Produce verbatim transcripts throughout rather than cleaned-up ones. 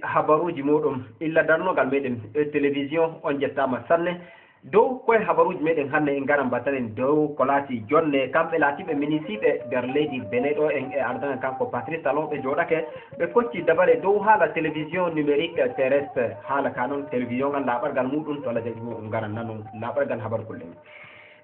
Habaruuji mooɗon illa darnogal meɗen e télévision, on njettaama sanne. Dow koye habaruuji meɗen hannde, en ngaran batanen dow ko laati jonne kamɓe laatiiɓe minisiiɓe nder leydi Benin ɗo en e ardana kanko Patrice Talon ɓe jooɗake ɓe kocci dabare dow haala télévision numérique terrestre. Haala ka noon télévision ngal laaɓargal muɗum to Allah jaɓi mo on ngaran nanon laaɓargal habaru kullen.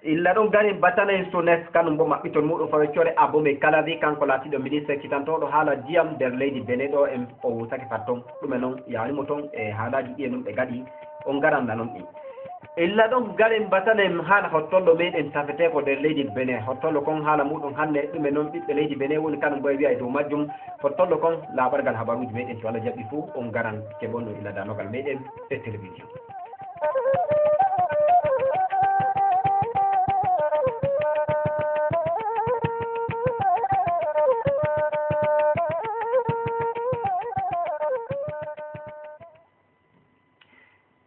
Illa ɗon garen batanen SONEF kanum bo maɓɓitol muɗum fawe core Abome Kalavi, kanko laatiiɗo ministre kitantooɗo haala diyam nder leydi Benin ɗo en o wusake fat ton. Ɗume noon yaarimo toon e haalaaji ɗiye noon ɓe ngaɗi on ngaran nanon ɗi. Illa ɗon garen batanen haala hottollo meɗen tafeteeko nder leydi Benin. Hottollo kon haala muɗum hannde ɗume noon ɓiɓɓe leydi Benin woni kanum bo e wiya e dow majjum. Hottollo kon laaɓargal habaruuji meɗen to Allah jaɓi fuu on ngaran keɓon ɗum illa darnogal meɗen e télévision.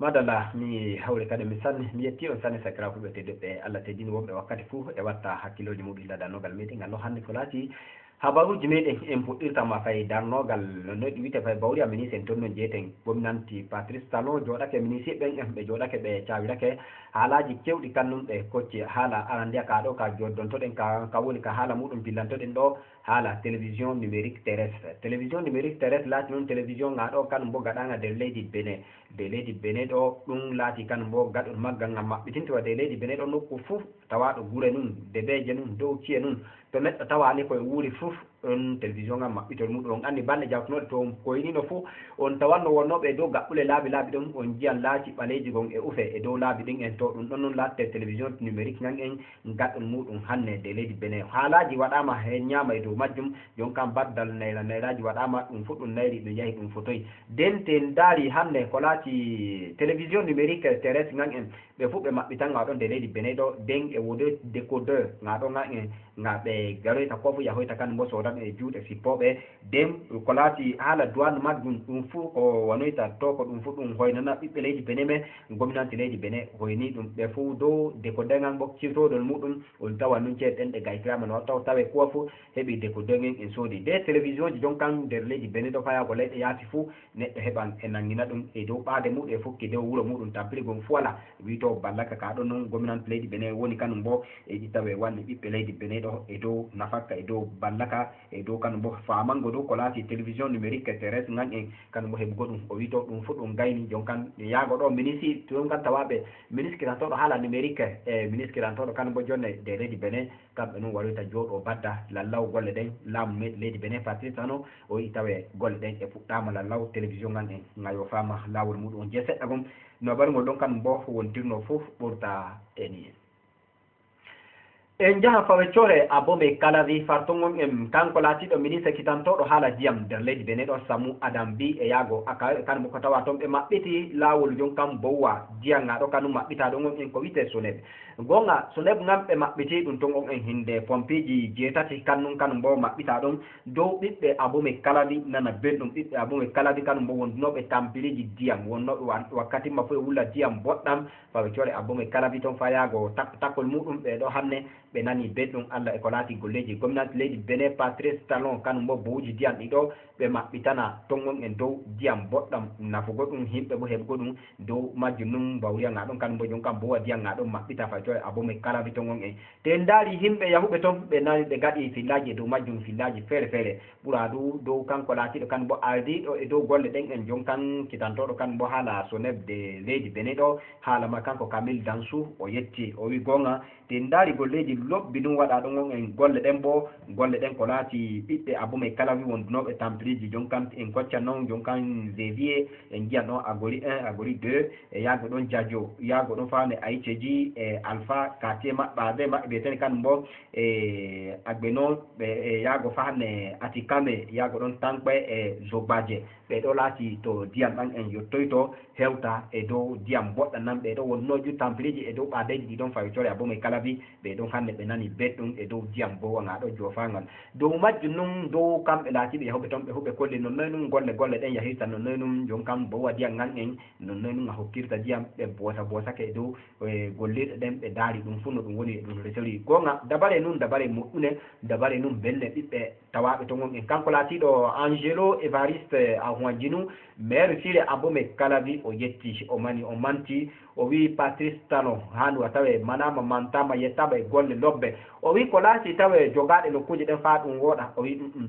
Madalla, mi hawri kadi mi sanni, mi yetti on sanne sakiraaku ɓe tedduɓe. Allah teddini wonɓe wakkati fuu e watta hakkilooji muɗum illa darnogal meɗen ngal ɗo hannde ko laati habaruuji meɗen en puɗɗirta ma fay darnogal no ɗi wite fay bawri a minisi en toon no jeeten. Gominanti Patrice Talon jooɗake minisi ɓen en ɓe jooɗake ɓe caawirake haalaaji kewɗi kannum ɓe kocci haala arandiya ka ɗo ka joddontoɗen ka ka woni ka haala muɗum billantoɗen ɗo haala télévision numérique terrestre. Télévision numérique terrestre laati noon télévision ŋa ɗo kanum bo gaɗaŋa nder leydi Benin. Nder leydi Benin ɗo ɗum laati kanum bo gaɗol maggal ngam maɓɓitinto wa nder leydi Benin ɗo nokku fuu tawaaɗo gure nun, debeeje nun, dow ci'e nun. To neɗɗo tawaani koye wuuri fuu ɗon télévision ngam maɓɓitol muɗum. On anndi balɗe jawtunooɗe to on koynino fuu on tawanno wonnooɓe e dow gaɓɓule laabi laabi ɗum on njiyan laaci ɓaleeji gon e ufe e dow laabi ɗin en to ɗum ɗon nun laatte télévision numérique ngan en gaɗol muɗum hannde nder leydi Benin. Haalaaji waɗaama he ñaama e dow majjum, jon kan baddal nayra nayraaji waɗaama, ɗum fuu ɗum nayri, ɗum yahi, ɗum fotoyi. Den te en ndaari hannde ko laati télévision numérique terrestre ngan en, ɓe fuu ɓe maɓɓitan ŋa ɗon nder leydi Benin ɗo, den e wode décodeur ŋa ɗo ngan en, ŋa ɓe garoyta ko fuu yahoyta kan mbo soodan e juuɗe sippooɓe. Den ko laati haala douane majjum, ɗum fuu ko wanoyta to ko ɗum fuu ɗum hoynana ɓiɓɓe leydi Benin men, gomnanti leydi Benin hoyni ɗum. Ɓe fuu dow décodeur ngan bo kirtoodol muɗum, on tawa nun ceeɗe ɗen ɗe gaytiraama no taw tawe kuwa fuu heɓi décodeur ngen en soodi. Nde télévision ji jon kan nder leydi Benin ɗo fayaago leyɗe yaasi fuu, neɗɗo heɓan e nangina ɗum e dow ɓaade muɗum e fukki dow wuro muɗum tampiri gon fuu walaa. Wi to ballaka ka ɗon non gomnanti leydi Benin woni kanum bo e ɗi tawe walli ɓiɓɓe leydi Benin ɗo e dow nafakka e dow ballaka e dow kanum bo faamango dow ko laati télévision numérique terrestre ngan en kanum bo heɓugo ɗum. O wi to ɗum fuu ɗum gayni jon kan yaago ɗo minisi to jon kan tawaaɓe ministre tan tawɗo haala numérique e ministre tan tawɗo kanum bo jonne de leydi Benin. Kamɓe nun waroyta jooɗo badda lallaw golle ɗen. Laamu me-, leydi Benin Patrice Talon o wi'i tawe golle ɗen e puɗɗaama lallaw télévision ngan en ŋayo faama laawol muɗum on jee seɗɗa gom. No barugol ɗon kanum bo wontirno fof ɓurta e ni en. En njaha fawe core Abome Kalavi fartongon en kanko laatiiɗo ministre kitantooɗo haala diyam nder leydi Benin ɗo Samu Adam Bi e yaago aka kanum ko tawa toon ɓe maɓɓiti laawol jon kan bowa diyam ŋa ɗo kanum maɓɓitaa ɗon on en ko wiyetee SONEB. Goonga, SONEB ngan ɓe maɓɓitii ɗum ton on en hinde pompiiji jeetati kannun kanum bo maɓɓitaa ɗum dow ɓiɓɓe Abome Kalavi nana belɗum. Ɓiɓɓe Abome Kalavi kanum bo wondunooɓe tampiriiji diyam wonnooɓe wa-, wakkati ma fof e wulla diyam boɗɗam fawe core Abome Kalavi ton fayaago tak-, takkol muɗum ɓe ɗo hanne ɓe nani belɗum Allah e ko laati golleeji gomnati leydi Benin Patrice Talon kanum bo bowuji diyam ɗi ɗo ɓe maɓɓitana ton on en dow diyam boɗɗam nafugo ɗum himɓe bo heɓugo ɗum. Dow majjum nun mbawriya nga ɗon kanum bo jon kam bowa diyam nga ɗon maɓɓita fay to e Abome Kalavi ton on en. Te en ndaari himɓe yahuɓe ton ɓe nani ɓe gaɗi fillaaji e dow majjum fillaaji feere feere. Ɓura du dow kanko laatiiɗo kanum bo ardiiɗo e dow golle ɗen en jon kan kitantooɗo kanum bo haala SONEB de leydi Benin ɗo haala ma kanko Kamil Dansu o yetti o wi goonga. Te en ndaari golleeji lobbi ɗum waɗa ɗon on en golle ɗen bo golle ɗen ko laati ɓiɓɓe Abome Kalavi wondunooɓe tampiriiji jon kan en koccan non jon kan Xavier en njiyan ɗon Agori un Agori deux e yaago ɗon Jajo yaago ɗon fawne Aiceji e Alpha Katie maɓɓe Abe maɓɓe mbiyeten kan bo e Agbe non ɓe e yaago fahne Atikame yaago ɗon Tankwe e Zogbaje. Ɓe ɗo laati to diyam ɗan en yottoyto hewta e dow diyam boɗɗam nan ɓe ɗo wonnooju tampiriiji e dow ɓaadeeji ɗi ɗon fawi core Abome Kalavi. Ɓe ɗon hannde ɓe nani belɗum e dow diyam bowa nga ɗo joofaangal. Dow majjum nun dow kamɓe laatiiɓe yahuɓe ton ɓe huɓe kolli non noy nun golle golle ɗen yahirta non noy nun jon kam bowa diyam ngan en non noy nun a hokkirta diyam ɓe boosa boosake e dow e gollirɗe ɗen ɓe Daari ɗum fuu no ɗum woni e ɗum resori. Goonga, dabare nun, dabare moƴƴune, dabare nun belle ɓiɓɓe tawaaɓe to ngon en. Kanko laatiiɗo Angelo Evariste Ahuanjinu, maire Sire Abome Kalavi, o yetti, o mani, o manti, o wi'i Patrice Talon, haa ndu a tawe manaama, mantaama, yettaama e golle lobbe. O wi'i ko laati tawe jogaaɗe nokkuuje ɗen faa ɗum wooɗa. O wi'i, "Mm, mm."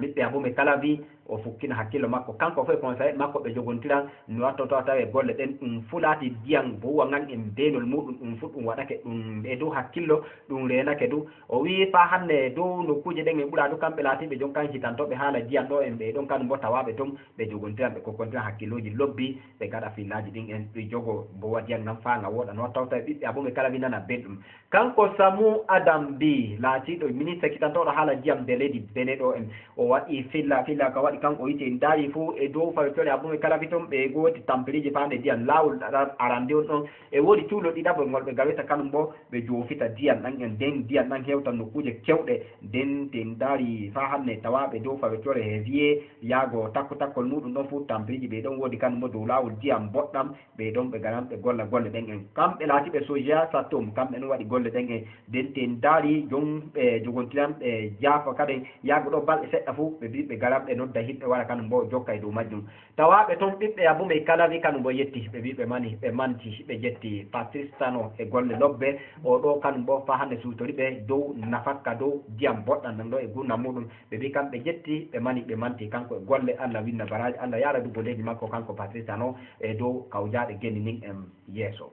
Ɓiɓɓe Abome Kalavi, o fukkina hakkillo makko. Kanko fof e conseil makko ɓe jogontiran no wattoto tawe golle ɗen. Ɗum fuu laati diyan bowa ngan en beenol muuɗum, ɗum fuu ɗum waɗake ɗum e dow hakkillo, ɗum reenake du. O wi'i faa hannde dow nokkuuje ɗen en ɓuraa du kamɓe laatiiɓe jon kan hitantooɓe haala diyan ɗo en ɓe ɗon kan mbo tawaaɓe ton ɓe jogontiran ɓe kokkontiran hakkillooji lobbi ɓe gaɗa fillaaji ɗin en ɓe jogo bowa diyan ngan faa nga wooɗa no watta tawe ɓiɓɓe Abome Kalavi nana belɗum. Kanko Samu Adam Bi, laatiiɗo ministre kitantooɗo haala ndiyam de leydi Bene ɗo en, o waɗi filla, filla ka waɗi kan o yiti en daari fuu e dow fawetore Abome Kalavi ton ɓe gooti tampiriiji faande ndiyam laawol aran-, arande on ɗon. E woodi cuulo ɗiɗaɓol ngol ɓe gaweta kanum bo ɓe joofita ndiyam ɗan en, nden ndiyam ɗan hewta nokkuuje kewɗe. Nden te en daari faa hannde tawaaɓe dow fawetore he wiye yaago takko takkol muuɗum ɗon fuu tampiriiji ɓe ɗon woodi kanum bo dow laawol ndiyam boɗɗam. Ɓe ɗon ɓe garan ɓe golla golle ɗen en. Kamɓe laatiiɓe soja Satom, kamɓe non waɗi golle ɗen en. Nden te en daari jon ɓe jogontiran ɓe jaafa kaden yaago ɗo balɗe seɗɗa fuu, ɓe mbii ɓe garan ɓe nodda himɓe wara kanum bo jokka e dow majjum. Tawaaɓe ton ɓiɓɓe Abumey Kalavi kanum bo yetti, ɓe mbii ɓe mani, ɓe manti, ɓe jetti Patrice Tano e golle lobbe. O ɗo kanum bo faa hannde suutori ɓe dow nafakka, dow diyam boɗɗam nan ɗo e gurdam muuɗum. Ɓe mbii kamɓe jetti, ɓe mani, ɓe manti kanko e golle. Allah winna baraaji, Allah yaara du golleeji makko kanko Patrice Tano e dow kawjaaɗe genni nin en yeeso.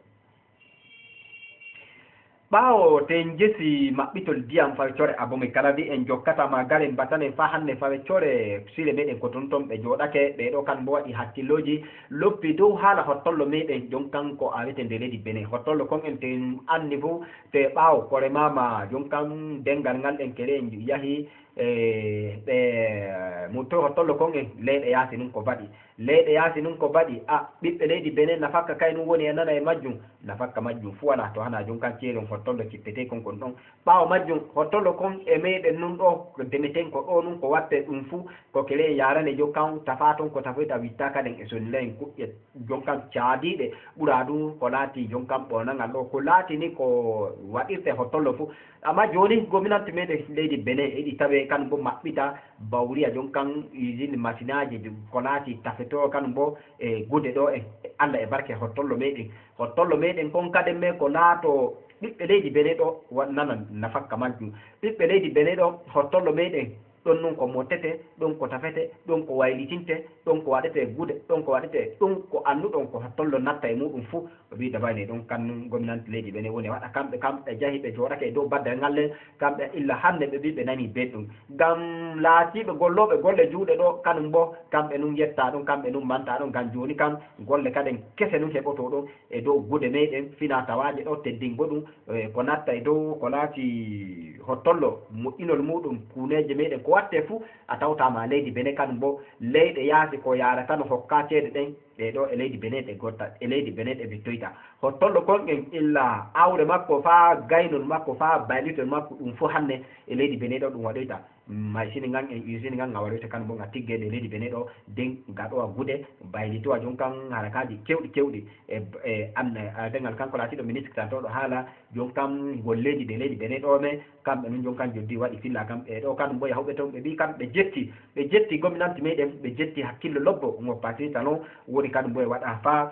Ɓaawo te en jesi maɓɓitol diyam fawetore Abomey Kalavi, en jokkata ma garen batanen faa hannde fawetore sire meɗen ko tun ton ɓe jooɗake. Ɓee ɗo kan bo waɗi hakkillooji loppi dow haala hottollo meɗen jon kan ko awete nde leydi Benin. Hottollo kon en te en anni fuu te ɓaawo ko remaama jon kan dengal ngal en kere en yahi e ɓe mutto hottollo kon en leyɗe yaasi nun ko baɗi. Leyɗe yaasi nun ko baɗi, a, ɓiɓɓe leydi Benin nafakka kay nun woni e nana e majjum. Nafakka majjum fuu walaa to hanaa jon kan ceeɗum hottollo cippetee kon kon ɗon. Ɓaawo majjum, hottollo kon e meɗen nun ɗo ko demeten ko ɗo nun ko watte ɗum fuu, ko kele en yaarane jon kan tafaa ton ko tafoyta wittaaka ɗen e sonnila en kuƴƴe jon kan caadiiɗe ɓuraa du ko laati jon kan ɓoonangal ɗo. Ko laati ni ko waɗirte hottollo fuu. Amma jooni, gominante meɗen leydi Benin eɗi tawe kan bo maɓɓita bawriya jon kan usine masinaaji ko laati tafetoo kan bo e gude ɗo e Allah e barke hottollo meɗen. Hottollo meɗen kon kaden me ko laato ɓiɓɓe leydi Benin ɗo wa-, nana nafakka majjum. Ɓiɓɓe leydi Benin ɗo hottollo meɗen ɗon nun ko mottete, ɗon ko tafete, ɗon ko waylitinte, ɗon ko waɗete gude, ɗon ko waɗete, ɗum ko annuɗon ko hottollo natta e muɗum fuu. O wi dabayne ɗon kan nun gominante leydi Benin woni waɗa kamɓe, kamɓe jahi ɓe jooɗake e dow baddal ngal len, kamɓe illa hannde ɓe mbi ɓe nani belɗum. Ngam laatiiɓe gollooɓe golle juuɗe ɗo kanum bo, kamɓe nun yetta ɗum, kamɓe nun manta ɗum, ngam jooni kan golle kaden kese nun heɓoto ɗum e dow gude meɗen fina tawaaje ɗo teddingo ɗum, e ko natta e dow ko laati hottollo moƴƴinol muɗum kuuneeje meɗen ko watte fuu a tawta ma leydi Benin kanum bo leyɗe yaasi ko yaarata no hokka ceede ɗen. Ɗee ɗo e leydi Benin ɗe gotta, e leydi Benin ɗe vittoyta. Hottollo kon en illa awre makko faa gaynol makko faa baylitol makko ɗum fuu hannde e leydi Benin ɗo ɗum waɗoyta. Machine ngan en usine ngan nga waɗoyta kan bo nga tiggeede e leydi Benin ɗo den nga ɗowa gude baylitowa jon kan harakaaji kewɗi kewɗi e, e an, e dengal kanko laatiiɗo ministre tan to ɗo haala jon kan golleeji ɗe leydi Benin ɗo me kamɓe nun jon kan joddi waɗi filla kam. E ɗo kanum bo yahooɓe ton ɓe mbi kam ɓe jetti, ɓe jetti gominante meɗen, ɓe jetti hakkillo lobbo ngo Patrice Talon woni kanum bo e waɗa faa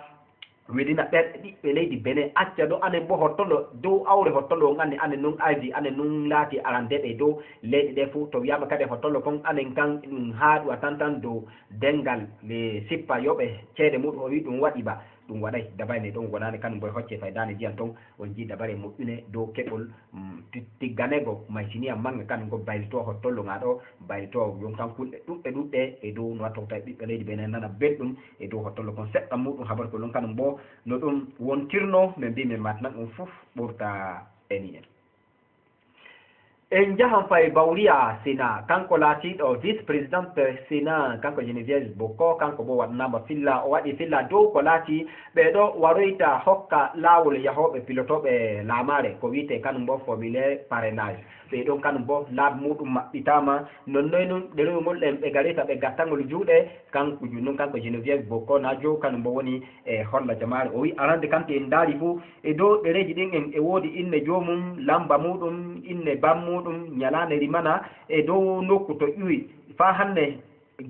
welina ɓerɗe ɓiɓɓe leydi Benin. Acca ɗo anen bo hottollo dow awre hottollo on anni anen nun aydi, anen nun laati arandeeɓe dow leyɗe ɗe fuu. To wiyaama kadi hottollo kon anen kan ɗum haaɗu a tan tan dow dengal le sippa yoɓe ceede muɗum o wi ɗum waɗi ba. Ɗum waɗay dabayne ɗon wonaani kanum boy hocce faydaani ndiyan ton on jii dabare moƴƴune dow keɓol, mm, ti-, tigganego maysiniya manga kanum ngo baylito hottollo nga ɗo baylito yon kan kulɗe ɗuɗɗe ɗuɗɗe e dow no watta ko tawi ɓiɓɓe leydi ɓe nana belɗum e dow hottollo kon seɗɗa muɗum habar ko ɗon kanum bo no ɗum wontirno min mbi min matnan on fof ɓurta eni en. En njahan fay Bawriya Sena, kanko laatiiɗo vice présidente Sena, kanko Geneviève Boko, kanko boo waɗanaama filla, o waɗi filla dow ko laati ɓee ɗo waroyta hokka laawol yahooɓe pilotooɓe laamaare, ko wiyetee kanum boo formulaire parrainage. Ɓee ɗon kanum boo laabi muuɗum maɓɓitaama, nonnoy nun ɗerewol ngol ɗen ɓe gareta ɓe gattangol juuɗe, kanko ju-, nun kanko Geneviève Boko na jow kanum boo woni e holla jamaare. O wi'i arande kanti en ndaari fu, e dow ɗereeji ɗin en e woodi inne joomum, lamba muuɗum, inne bam muuɗum, nyalaane rimana, e dow nokku to ƴuwi. Faa hande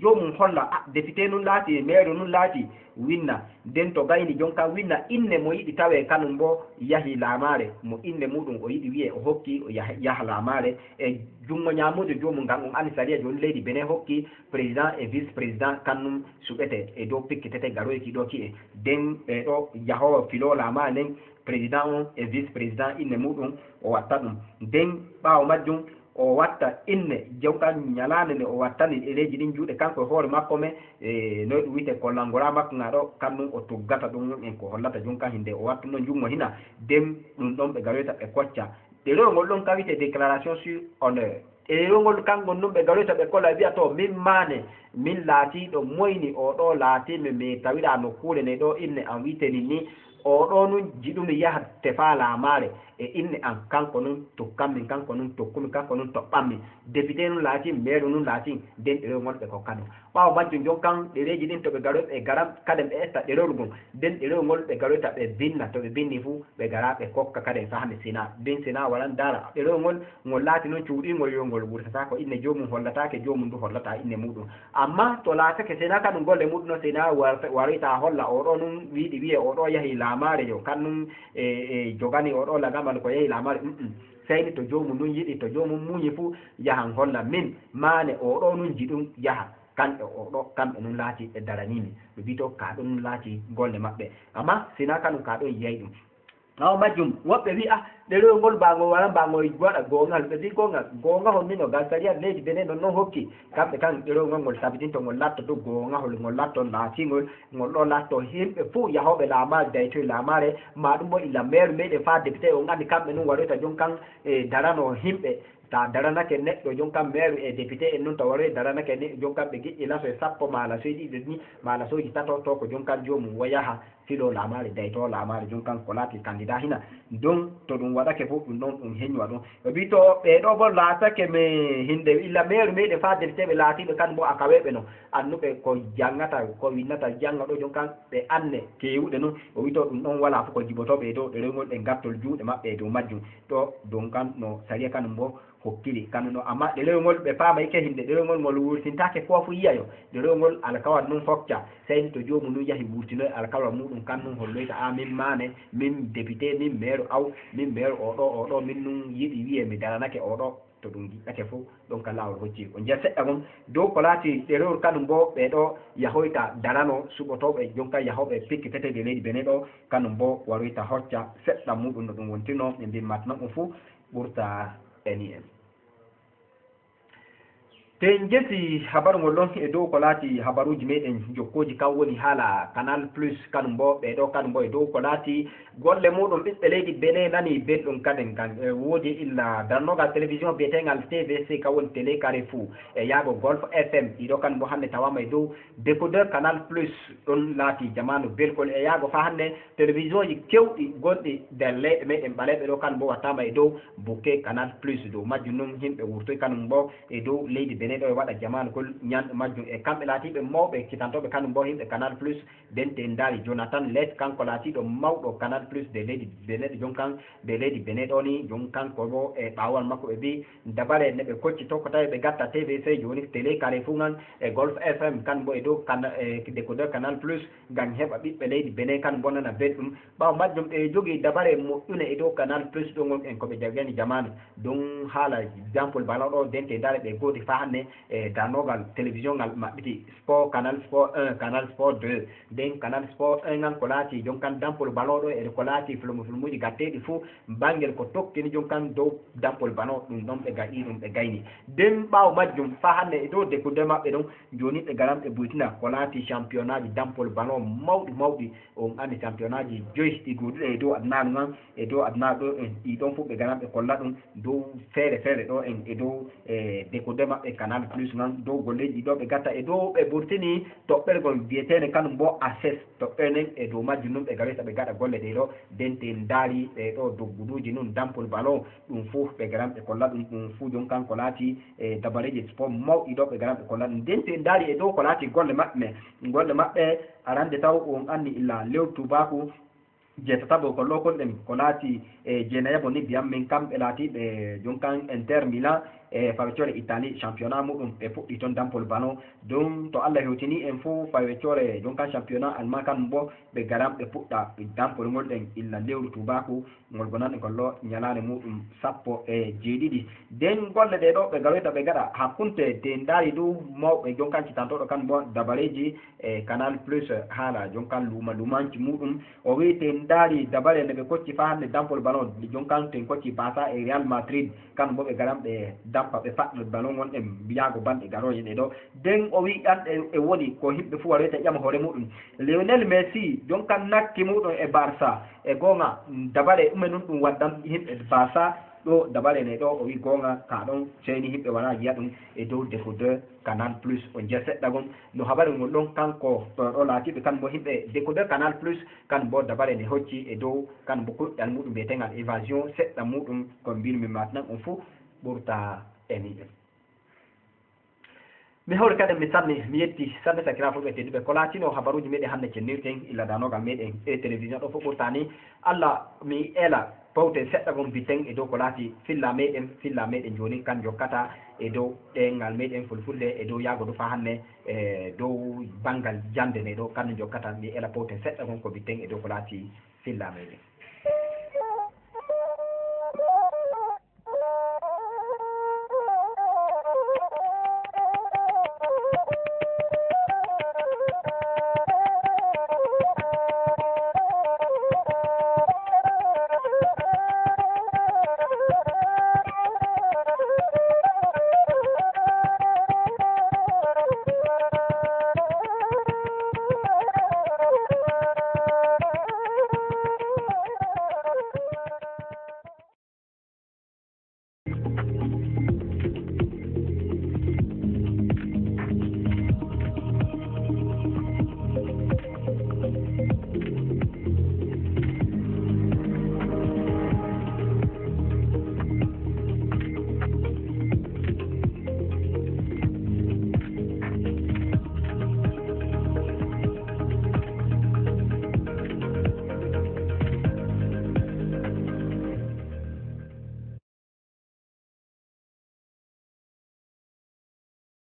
joomum holla, a, depite nun laati, meeru nun laati, winna. Den to gayni jon kan winna inne mo yiɗi tawee kanum bo yahi laamaare, mo inne muuɗum o yiɗi wi'ee o hokki o yaha, yaha laamaare. E jungo nyaamuujo joomum, ngam on andi sariya jooni leydi Benin hokki président e vice président kannum suɓete e dow pikkitete garoyki ɗo ki'e. Den ɓe ɗo yahoowo filoo laamaare nden, président on e vice président inne muuɗum o watta ɗum. Den ɓaawo majjum o watta inne jonkan nyalaande nde o wattani ɗereeji ɗin juuɗe kanko e hoore makko men, e noy ɗum wiyetee ko langoraa makko ngaa ɗo, kannum o tuggata ɗum en ko hollata jonkan hinde o wattuno jungo hina. Den ɗum ɗon ɓe garoyta ɓe kocca. Ɗerewol ngol ɗon kan wiyetee déclaration sur honneur. Ɗerewol ngol kanngol nun ɓe garoyta ɓe kola, ɓe wi'a to min maane, min laatiiɗo moyni oo ɗo laatiimi mi tawiraa nokkuure ne ɗo inne am wiyetee ni ni, oo ɗo nun jiɗumi yaha tefaa laamaare e inne am, kanko nun tokkammi, kanko nun tokkumi, kanko nun toɓɓammi. Depite nun laatii, meeru nun laatii, den ɗerewol ngol ɓe kokka ɗum. Ɓaawo majjum jon kan ɗereeji ɗin to ɓe garoy ɓe garan kaden ɓe etta ɗerewol ngon, den ɗerewol ngol ɓe garoyta ɓe binna, to ɓe binni fu ɓe gara ɓe kokka kaden fahami Sena. Den Sena waran dara ɗerewol ngol, ngol laati non cuuɗiingol yo ngol wurtataako inne joomum hollataake, joomum du hollataa inne muuɗum. Amma to laatake Sena kanum golle muuɗum no Sena war-, waroyta holla oo ɗo nun wiɗi wi'ee oo ɗo yahi laamaare yo kannum e, e jogani oo ɗo lagamal ko yahi laamaare, mm, mm. Sey ni to joomum nun yiɗi, to joomum muuyi fu yahan holla min maane oo ɗo nun jiɗum yaha. Kamɓe oo ɗo, kamɓe nun laati ɓe daranii mi. Ɓe wi'i to kaa ɗon nun laati golle maɓɓe. Amma Sena kanum kaa ɗon yiyay ɗum. Ɓaawo majjum, woɓɓe wi'a, ɗerewol ngol baa ngol waran baa ngol waɗa goongal. Ɓe wi'i goongal, goongahol ni no gal sariya leydi Benin non non hokki. Kamɓe kan ɗerewol ngol ngol tabitinto ngol latto du goongahol, ngol latto laatiingol, ngol ɗo latto himɓe fuu yahooɓe laamaare, daytoy laamaare, maa ɗum bo illa meeru meɗen faa depite on andi kamɓe nun waroyta jon kan e darano himɓe. Ta daranake neɗɗo jon kan meeru e depite en nun ta waroy daranake neɗɗo jon kan ɓe giƴƴi laso e sappo maa lasoy ɗiɗi ni, maa lasooji tato to ko jon kan joomum wo yaha. Filoo laamaare, daytoo laamaare, jon kan ko laati kandida hina. Don to ɗum waɗake fof ɗum ɗon ɗum heñwa ɗum. O wi to ɓee ɗoo bo laatake mi hinde illa meeru meɗen faa defteeɓe laatiiɓe kan bo a kaweeɓe no. Annuɓe ko janngata, ko winnata jannga ɗo jon kan ɓe anne keewuɗe non. O wi to ɗum ɗon walaa fof ko jibotoo ɓe dow ɗerewol ngol ɓe gattol juuɗe maɓɓe e dow majjum. To don kan no sariya kanum bo hokkiri kanum ɗo. Amma ɗerewol ngol ɓe paamayke hinde ɗerewol ngol ngol wurtintaake foofu yi'ayo. Ɗerewol ngol alkawal nun hokka. Sey ni to joomum nun yahi wurtinoy alkawal muuɗum kan nun holloyta a min maane, min depite, min meeru aw, min meeru oo ɗo, oo ɗo, min nun yiɗi wi'ee mi daranake oo ɗo. To ɗum giɗɗake fof, ɗon ka laawol hocci. On njiya seɗɗa gom, dow ko laati ɗerewol kanum bo ɓee ɗo yahoyta darano suɓotooɓe, jon kan yahooɓe pikkitete de leydi Benin ɗo, kanum bo waroyta hocca seɗɗa muuɗum no ɗum wontirno, min mbii matna ɗum fof ɓurta eni en. Te en jesi habaru ngol ɗon e dow ko laati habaruuji meɗen jokkooji, kan woni haala Canal Plus, kanum bo ɓee ɗo, kanum bo e dow ko laati golle muuɗum ɓiɓɓe leydi Benin nani belɗum kaden kan. E woodi illa darnogal télévision biyeteegal T V C, kan woni Télé Carrefour, e yaago Golf F M, ɗiɗo kanum bo hannde tawaama e dow décodeur Canal Plus. Ɗon laati jamaanu belkol e yaago faa hannde télévision ji kewɗi gonɗi nder leyɗe meɗen ɓaleeɓe ɗo, kanum bo wattaama e dow bouquet Canal Plus. Dow majjum nun himɓe wurtoy kanum bo e dow leydi Benin ɗo e waɗa jamaanu kol ñanɗo majjum. E kamɓe laatiiɓe mawɓe ekkitantooɓe kanum bo himɓe Canal Plus, den te en ndaari Jonathan Let, kanko laatiiɗo mawɗo Canal Plus de leydi Benin ɗo, jon kan de leydi Benin ɗo ni, jon kanko bo e ɓaawal makko ɓe mbii dabare ne ɓe kocci to ko tawi ɓe gatta T V C jooni Télé Carrefour ngan e Golf F M kan bo e dow kan, e décodeur Canal Plus ngam heɓa ɓiɓɓe leydi Benin kan bo nana belɗum. Ɓaawo majjum ɓe jogii dabare moƴƴune e dow Canal Plus ɗo ngon en ko ɓe jagani jamaanu. Ɗum haala Jean Paul Ballon ɗo dente dare ɓe goodi faa hannde. E darnoogal télévision ngal maɓɓiti, sport, canal sport un, canal sport deux, nden canal sport un ngan ko laati jonkan dampol ballon ɗo e ko laati filmu filmuji gatteeɗi fuu banngel ko tokkini jonkan dow dampol ballon. Ɗum ɗon ɓe gaɗi ɗum ɓe gayni. Nden ɓaawo majjum faa hannde e dow décodeur maɓɓe ɗon, jooni ɓe garan ɓe buytina ko laati championnat ji dampol ballon mawɗi mawɗi. On anndi championnat ji joyi ɗi gooduɗe e dow adunaaru ngan, e dow adunaaru ɗo en ɗi ɗon fuu ɓe garan ɓe kolla ɗum dow feere feere ɗo en e dow e décodeur maɓɓe canal plus ngan, dow golleeji ɗi ɗo ɓe gatta e dow ɓe burtini toɓɓergol biyeteende kanum bo access. Toɓɓere nden e dow majjum nun ɓe garoyta ɓe gaɗa golle ɗe ɗo. Nden to en ndaari ɗe ɗo dogguduuji nun dampol ballon, ɗum fuu ɓe garan ɓe kolla ɗum. Ɗum fuu jonkan ko laati e dabareeji sport mawɗi ɗo ɓe garan ɓe kolla ɗum. Nden to en ndaari e dow ko laati golle maɓɓe, golle maɓɓe arande taw on anndi illa lewru tuubaaku jeetataɓo ko lokol ɗen ko laati e jeenayaɓo ni biyam min kamɓe laatiiɓe jonkan Inter Milan e fawcoore Italie. Championnat muɗum ɓe puɗɗi toon dampol ballon. Ɗum to Allah hewtini en fuu fawcoore jonkan championnat Allemagne kan bo ɓe garan ɓe puɗɗa dampol ngol ɗen illa lewru tuubaaku ngol gonanɗe ngol lo ñalaande muɗum sappo e jeeɗiɗi. Nden golle ɗe ɗo ɓe garoyta ɓe gaɗa hakkunde de ndaari dow mawɓe jonkan citantooɗo kan bo dabareeji e canal plus haala jonkan luuma luumanci muɗum. O wi'i to en ndaari dabare nde ɓe kocci faa hannde dampol ballon, jonkan to en kocci Barça e Real Madrid, kan bo ɓe garan ɓe dampa ɓe faɗɗa ballon ngon ɗen mbiyaago balɗe garooje ɗe ɗo. Nden o wi'i ɗan e, e woni ko himɓe fuu waroyta ƴama hoore muɗum. Lionel Messi jonkan nakki muɗum e Barça, e goonga dabare ɗume nun ɗum waddan himɓe Barça? Ɗo dabare ne ɗo o wi'i goonga ka ɗon seyni himɓe walaa yi'a ɗum e dow décodeur canal plus. O njiya seɗɗa gon no habaru ngol ɗon kanko ɗo ɗo laatiiɓe kan bo himɓe décodeur canal plus kan bo dabare ne hocci e dow kan bo kuɗɗal muɗum mbiyetengal évasion seɗɗa muɗum ko mbirmi matnan on fuu ɓurta e miɗen. Mi hawri kadi mi sanni mi yetti sanne sakira fulɓe tedduɓe ko laatino habaruuji meɗen hannde cennirten illa danogal meɗen e télévision ɗo fof ɓurtani. Allah mi ela pawten seɗɗa gon biten e dow ko laati filla meɗen filla meɗen jooni kan jokkata e dow ɗengal meɗen fulfulde e dow yaago du faa hannde e dow banngal jannde nde ɗo kan jokkata mi ela pawten seɗɗa gon ko biten e dow ko laati filla meɗen.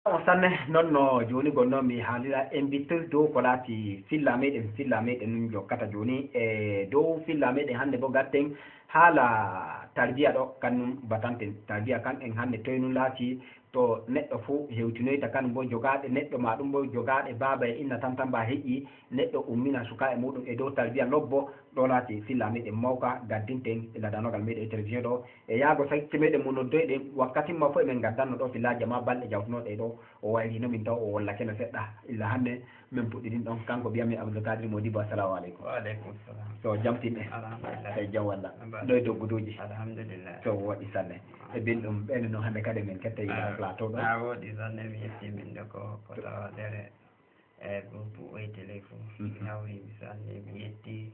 On sanne noon no jooni gonnoo mi haalira en mbittoy dow ko laati filla meɗen filla meɗen nun jokkata jooni e dow filla meɗen hannde bo gatten haala tarbiya ɗo kan nun batanten tarbiya kan en hannde toy nun laati to neɗɗo fuu hewtinoyta kan bo jogaaɗe neɗɗo ma ɗum bo jogaaɗe baaba e inna tantamba heƴƴi neɗɗo ummina suka e muɗum e dow tarbiya lobbo ɗo laati filla meɗen mawka gaddinten e ladanogal meɗen e télévision ɗo e yaago sakke meɗen mo noddoyɗen wakkatin ma fof emen gaddanno ɗo fillaaji ma balɗe jawtunoɗe ɗo o wayri no min taw o wollake no seɗɗa illa hannde min puɗɗirin ɗon kanko biyami abdoulkadir modibo assalamu aleykum waaleykum salam so jamtinɗe alhamdulillah e jam walla ɗo e dogguduji alhamdulillah so waɗi sanne e bin ɗum ɓeni noon hannde kadi min ketta yiɗa plateau ɗo a woɗi sanne mi yetti min ɗo ko ko tawandere e groupe oytele fof mi hawri mi sanne mi yetti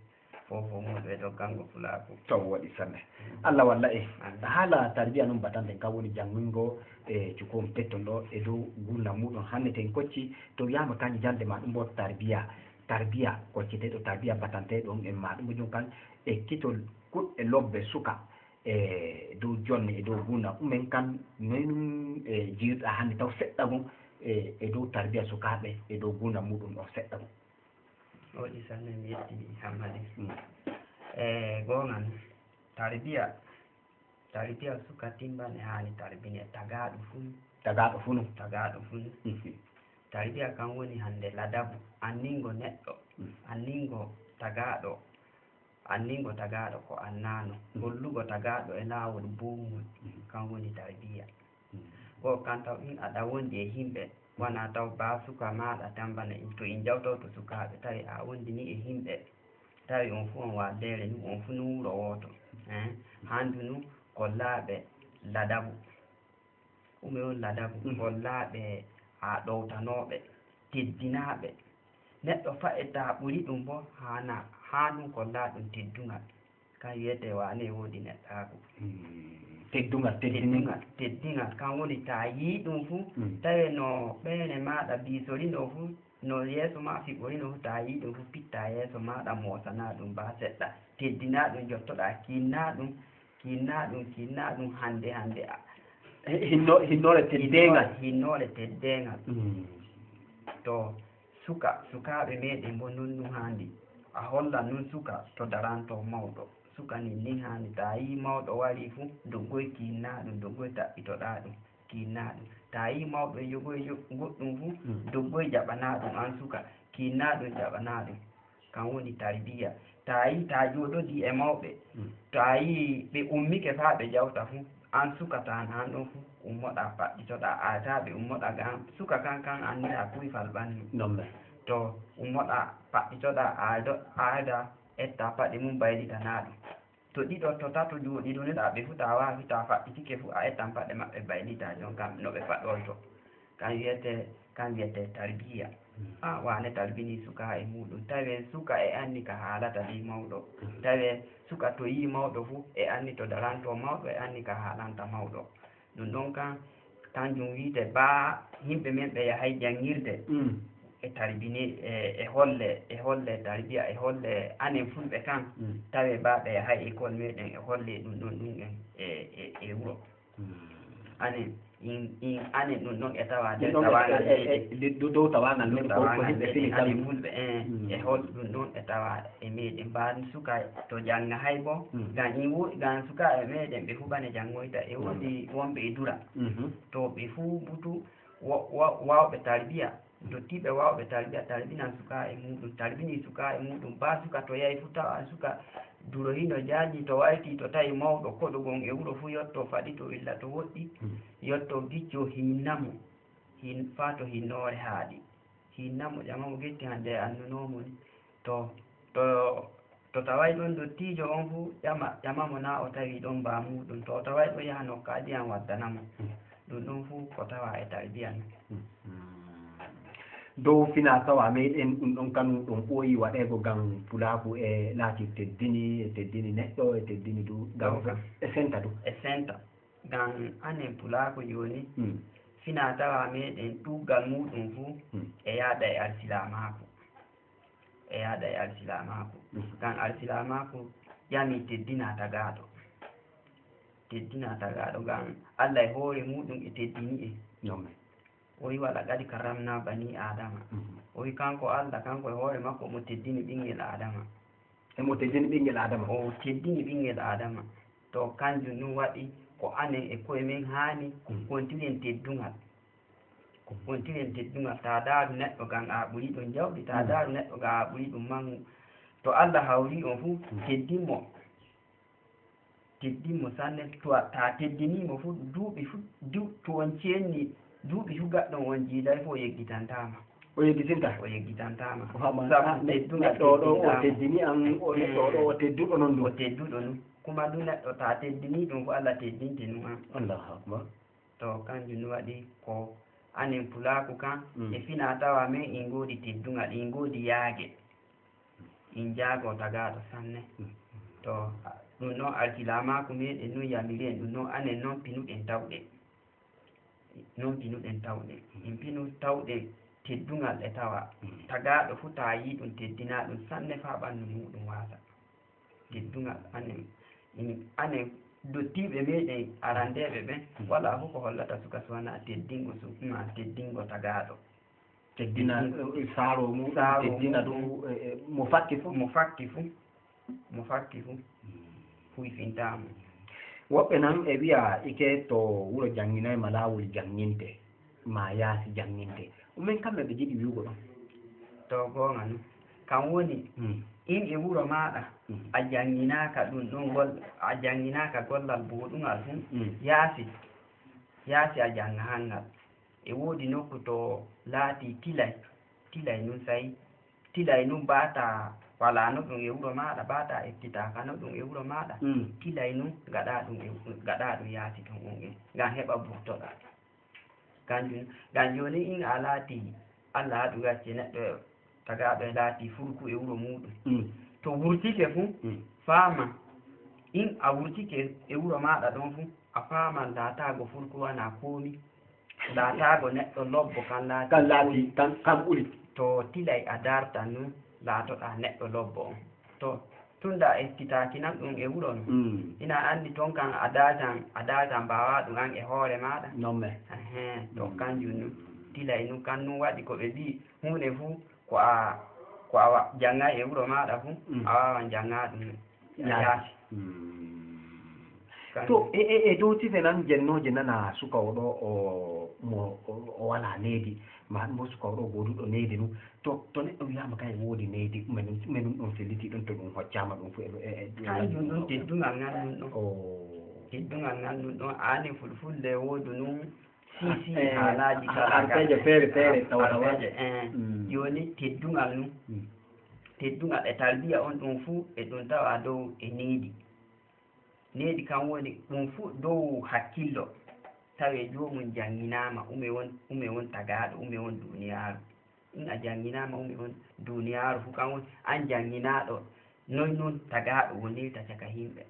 fof o muɗo e ɗo kanngo fulaaku taw waɗi sanne allah walla e haala tarbiya noon batanten kam woni janngingo e cukoon petton ɗo e dow gurdam muɗum hannde ten kocci to wiyama kañum jannde ma ɗum mbo tarbiya tarbiya kocceteɗo tarbiya batanteɗo on en ma ɗum ko jom kan e kitol kuɗɗe lobbe suka e dow jonne e dow gurdam ɗumen kan noy ɗum e jiirɗa hannde taw seɗɗa gon e dow tarbiya sukaaɓe e dow gurdam muɗum on seɗɗa gon waɗi sanne mi yetti hammadi mm. E goonga ni tarbiya Tarbiya suka timban e haani tarbine tagaaɗo fuu. Tagaaɗo fuu no. Tagaaɗo fuu no. Mhm. Tarbiya kan woni hannde ladabu, anningo neɗɗo, mhm, anningo tagaaɗo, anningo tagaaɗo ko annano, mhm, hollugo tagaaɗo e laawol boowngol, mhm, kan woni tarbiya. Mhm. Ko kan taw in aɗa wondi e yimɓe, wana taw ba suka maaɗa tan bana in, to in jawtawto sukaaɓe, tawi a wondini e yimɓe, tawi on fuu on waddere nu, on fuu nu wuro wooto. Eh, handu nu kollaaɓe ladabu. Ɗume on ladabu? Mm. Kollaaɓe a ɗowtanooɓe, teddinaaɓe. Neɗɗo fa e ta ɓuri ɗum bo, haana, haa ɗum kollaa ɗum teddungal. Kan wiyete waane e woodi neɗɗaagu. Mm. Teddungal, teddingal. Teddingal, teddingal. Kan woni ta yii ɗum fu, mm, tawe no ɓeene maaɗa biisorino fu, no yeeso ma fiɓɓorino fu, ta yii ɗum fu, pitta yeeso maaɗa, moosana ɗum ba seɗɗa. Teddina ɗum, jottoɗa, kinna ɗum, kinna ɗum, kinna ɗum hannde, hannde. A, Hi-, hinno-, hinnoore teddeengal. Hinnoore, hinnoore teddeengal. Mm. To suka, sukaaɓe meɗen bo non ɗum haandi. A hollan nun suka to daranto mawɗo. Suka nin nin haandi. Ta yii mawɗo wari fu, doggoy kinna ɗum, doggoy taɓɓitoɗa ɗum, kinna ɗum. Ta yii mawɗo e yogoy yo-, goɗɗum fu, mm, doggoy jaɓana ɗum an suka, kinna ɗum jaɓana ɗum. Kan woni tarbiya. Ta yii ta jooɗodii e mawɓe, mm, ta yii ɓe ummike faa ɓe jawta fu, an suka ta nan ɗon fu, ummoɗa paɗɗitoɗa, aata ɓe ummoɗa gam suka kan, kan annira kuyfal ɓannu. Noon men. To ummoɗa paɗɗitoɗa, aado-, aada, etta paɗe mum baylitana ɗum. To ɗiɗo, to tato jooɗiɗo ni ɗa ɓe fu, ta waawi, ta faɗɗitike fu, a ettan paɗe maɓɓe baylita jon kam no ɓe faɗorto. Kan wiyete, kan wiyete tarbiya. Mm. A waane tarbini suka e muuɗum. Tawe suka e anni ka haalata ley mawɗo. Mm. Tawe suka to yii mawɗo fu, e anni to daranto mawɗo, e anni ka haalanta mawɗo. Ɗum ɗon kan, kanjum wiite baa yimɓe men ɓe yahay janngirde. Mm. E tarbini, e, e holle, e holle tarbiya, e holle anen fulɓe kan. Mm. Tawe baa ɓe yahay école meɗen, e holle ɗum ɗon ɗum en e, e, e wuro. Mm. Anen, in, in, anen ɗum ɗon e tawa nder tawaangal meɗen. Dow tawaangal meɗen, ko, ko yimɓe fini tawi. Anen fulɓe, eh, mm, e hol ɗum ɗon e tawa e meɗen. Mbaadi suka to jannga hay bo, mm, ngam in wo-, ngam sukaaɓe meɗen ɓe fu bane janngoyta. E woodi wonɓe e dura. Mhm. To ɓe fu butu wa-, wa-, waawɓe tarbiya. Dottiiɓe waawɓe tarbiya, tarbinan sukaa e muuɗum, tarbini sukaa e muuɗum. Baa suka to yahi fu tawa suka duro hino jaaji, to warti to tawi mawɗo koɗo gon e wuro fu yotto faɗi to illa to woɗɗi, mm, yotto gicco hinna mo, hin-, faa to hinnoore haaɗi. Hinna mo, ƴama mo getti hande e annunoo mo ni. To, to To taway ɗon dottiijo on fu, ƴama, ƴama mo naa o tawi ɗon baa muuɗum. To o taway ɗon yaha nokka adii an waddana mo. Mm. Ɗum ɗon fu ko tawa e tarbiya non. Mm. Dow fina tawa meɗen ɗum ɗon kanu ɗon ɓooyi waɗeego ngam pulaaku e laati teddini, e teddini neɗɗo, e teddini du ngam e senta du. E senta. Ngam anen pulaaku jooni, mm, fina tawa meɗen ɗuuggal muuɗum fu, mm, e yaada e alsilaamaaku. E yaada e alsilaamaaku. Mhm. Ngam alsilaamaaku ƴami teddina tagaaɗo. Teddina tagaaɗo ngam Allah e hoore muuɗum e teddini en. Noon men. O wi, "Wala qad karramna bani Aadama." Mhm. O wi, kanko Allah, kanko e hoore makko, omo teddini ɓinngel Aadama. Emo teddini ɓinngel Aadama? O teddini ɓinngel Aadama. To kanjum ɗum waɗi ko anen e koye men haani, mm, kontiren teddungal. Ko kontiren teddungal. Taa daaru neɗɗo ngam a ɓuri ɗum jawdi, taa, mm, daaru neɗɗo ngam a ɓuri ɗum manngu. To Allah hawri on fu, mm, teddin mo. Teddin mo sanne. To a, taa teddinii mo fu, duuɓi fu, du-, to on ceenni, duuɓi fu gaɗɗon on jiiday fu, o yeggitantaa ma. O yeggitinta? O yeggitantaa ma. Sabu teddungal teddinɗaa mo. Neɗɗo ɗo o teddini an, o neɗɗo ɗo o tedduɗo non ɗum. O tedduɗo non. Kuma du neɗɗo taa teddinii ɗum fu, Allah teddinte nun an. Allahu akbar. To kanjum waɗi ko anen pulaaku kan, mm, e fina tawa men in ngoodi teddungal, in ngoodi yaage. In jaago tagaaɗo sanne. Mm. To ɗum noon alsilaamaaku meɗen nun yamiri en, ɗum noon anen noon pinuɗen tawɗen. Noon pinuɗen tawɗen. In pinu tawɗen teddungal e tawa. Mm. Tagaaɗo fu taa yii ɗum teddinaa ɗum sanne faa ɓanndu muuɗum waasa. Teddungal anen, in, anen dottiiɓe meɗen arandeeɓe ɓen, mm, walaa fof ko hollata suka so wanaa teddingo su-, ma teddingo tagaaɗo. Teddina, teddin-, eh, saaro mum, saaro teddina mum. Ɗum, eh, eh, mo fatti fof. Mo fatti fof. Mo fatti fof. Mm. Huyfintaa mo. Woɓɓe nan e wiya ike to wuro jannginay ma laawol jannginte, ma yaasi jannginte. Ɗumen kamɓe ɓe jiɗi wi'ugo ɗon? To goonga non. Kan woni, Mm. in e wuro maaɗa, Mm. a jannginaaka ɗum ɗon gol-, a jannginaaka gollal buuɗungal fuu, Mm. yaasi, yaasi a jannga hanngal. E woodi nokku to laati tilay, tilay nun say, tilay nun baata walaano ɗum e wuro maaɗa, baata ekkitaaka no ɗum e wuro maaɗa, Mm. tilay nun gaɗa ɗum e, gaɗa ɗum yaasi ton on en, ngam heɓa burtoɗa. Kanjum, ngam jooni in a laati, Allah haɗu gacce neɗɗo tagaaɗo e laati furku e wuro muuɗum. Mm. To wurtike fu, Mm. faama, in a wurtike e wuro maaɗa ɗon fu, a faaman laataago furku wanaa koomi. Laataago neɗɗo lobbo kan laati Kan laati, koomi. kan, kan ɓuri. To tilay a dartan nun, laatoɗaa neɗɗo lobbo on. To, tunda a ekkitaaki nan ɗum e wuro non. Mm. Ina anndi ton kan a daajan, a daajan mbaawaa ɗum an e hoore maaɗa. Non me. Ehen, to Mm. kanjum nun. Tilay nun kan nun waɗi ko ɓe mbi'i, huunde fu ko a, ko a wa-, janngay e wuro maaɗa fu, Mm. a waawan jannga ɗum Yaasi. yaasi. Mm. Kan- To, e, e, e dow sife nan jennooje nana suka o ɗo o, mo, o, o walaa needi, ma ɗum bo suka o ɗo gooduɗo needi nun. To, to neɗɗo wi'aama kay woodi needi, menun, menun ɗum felliti ɗum, to ɗum hoccaama ɗum fu e, e, e, Kanjum ɗum teddungal ngal nun ɗon. O. Teddungal ngal nun ɗon, aani fulfulde woodu nun, si, si, Eh, haalaaji ha-, kala harfeeje kala. feere feere, Ha-, tawa, tawa. harfeeje, eh. Mm. Jooni teddungal nun. Mm. Teddungal e tarbiya on ɗum fu e ɗum tawa dow e needi. Needi kan woni ɗum fu dow hakkillo. Tawe joomum jannginaama ume won, ume won tagaaɗo, ume won duuniyaaru. In a jannginaama ume won duuniyaaru fu kan woni an jannginaaɗo, noy nun tagaaɗo wonirta caka himɓe.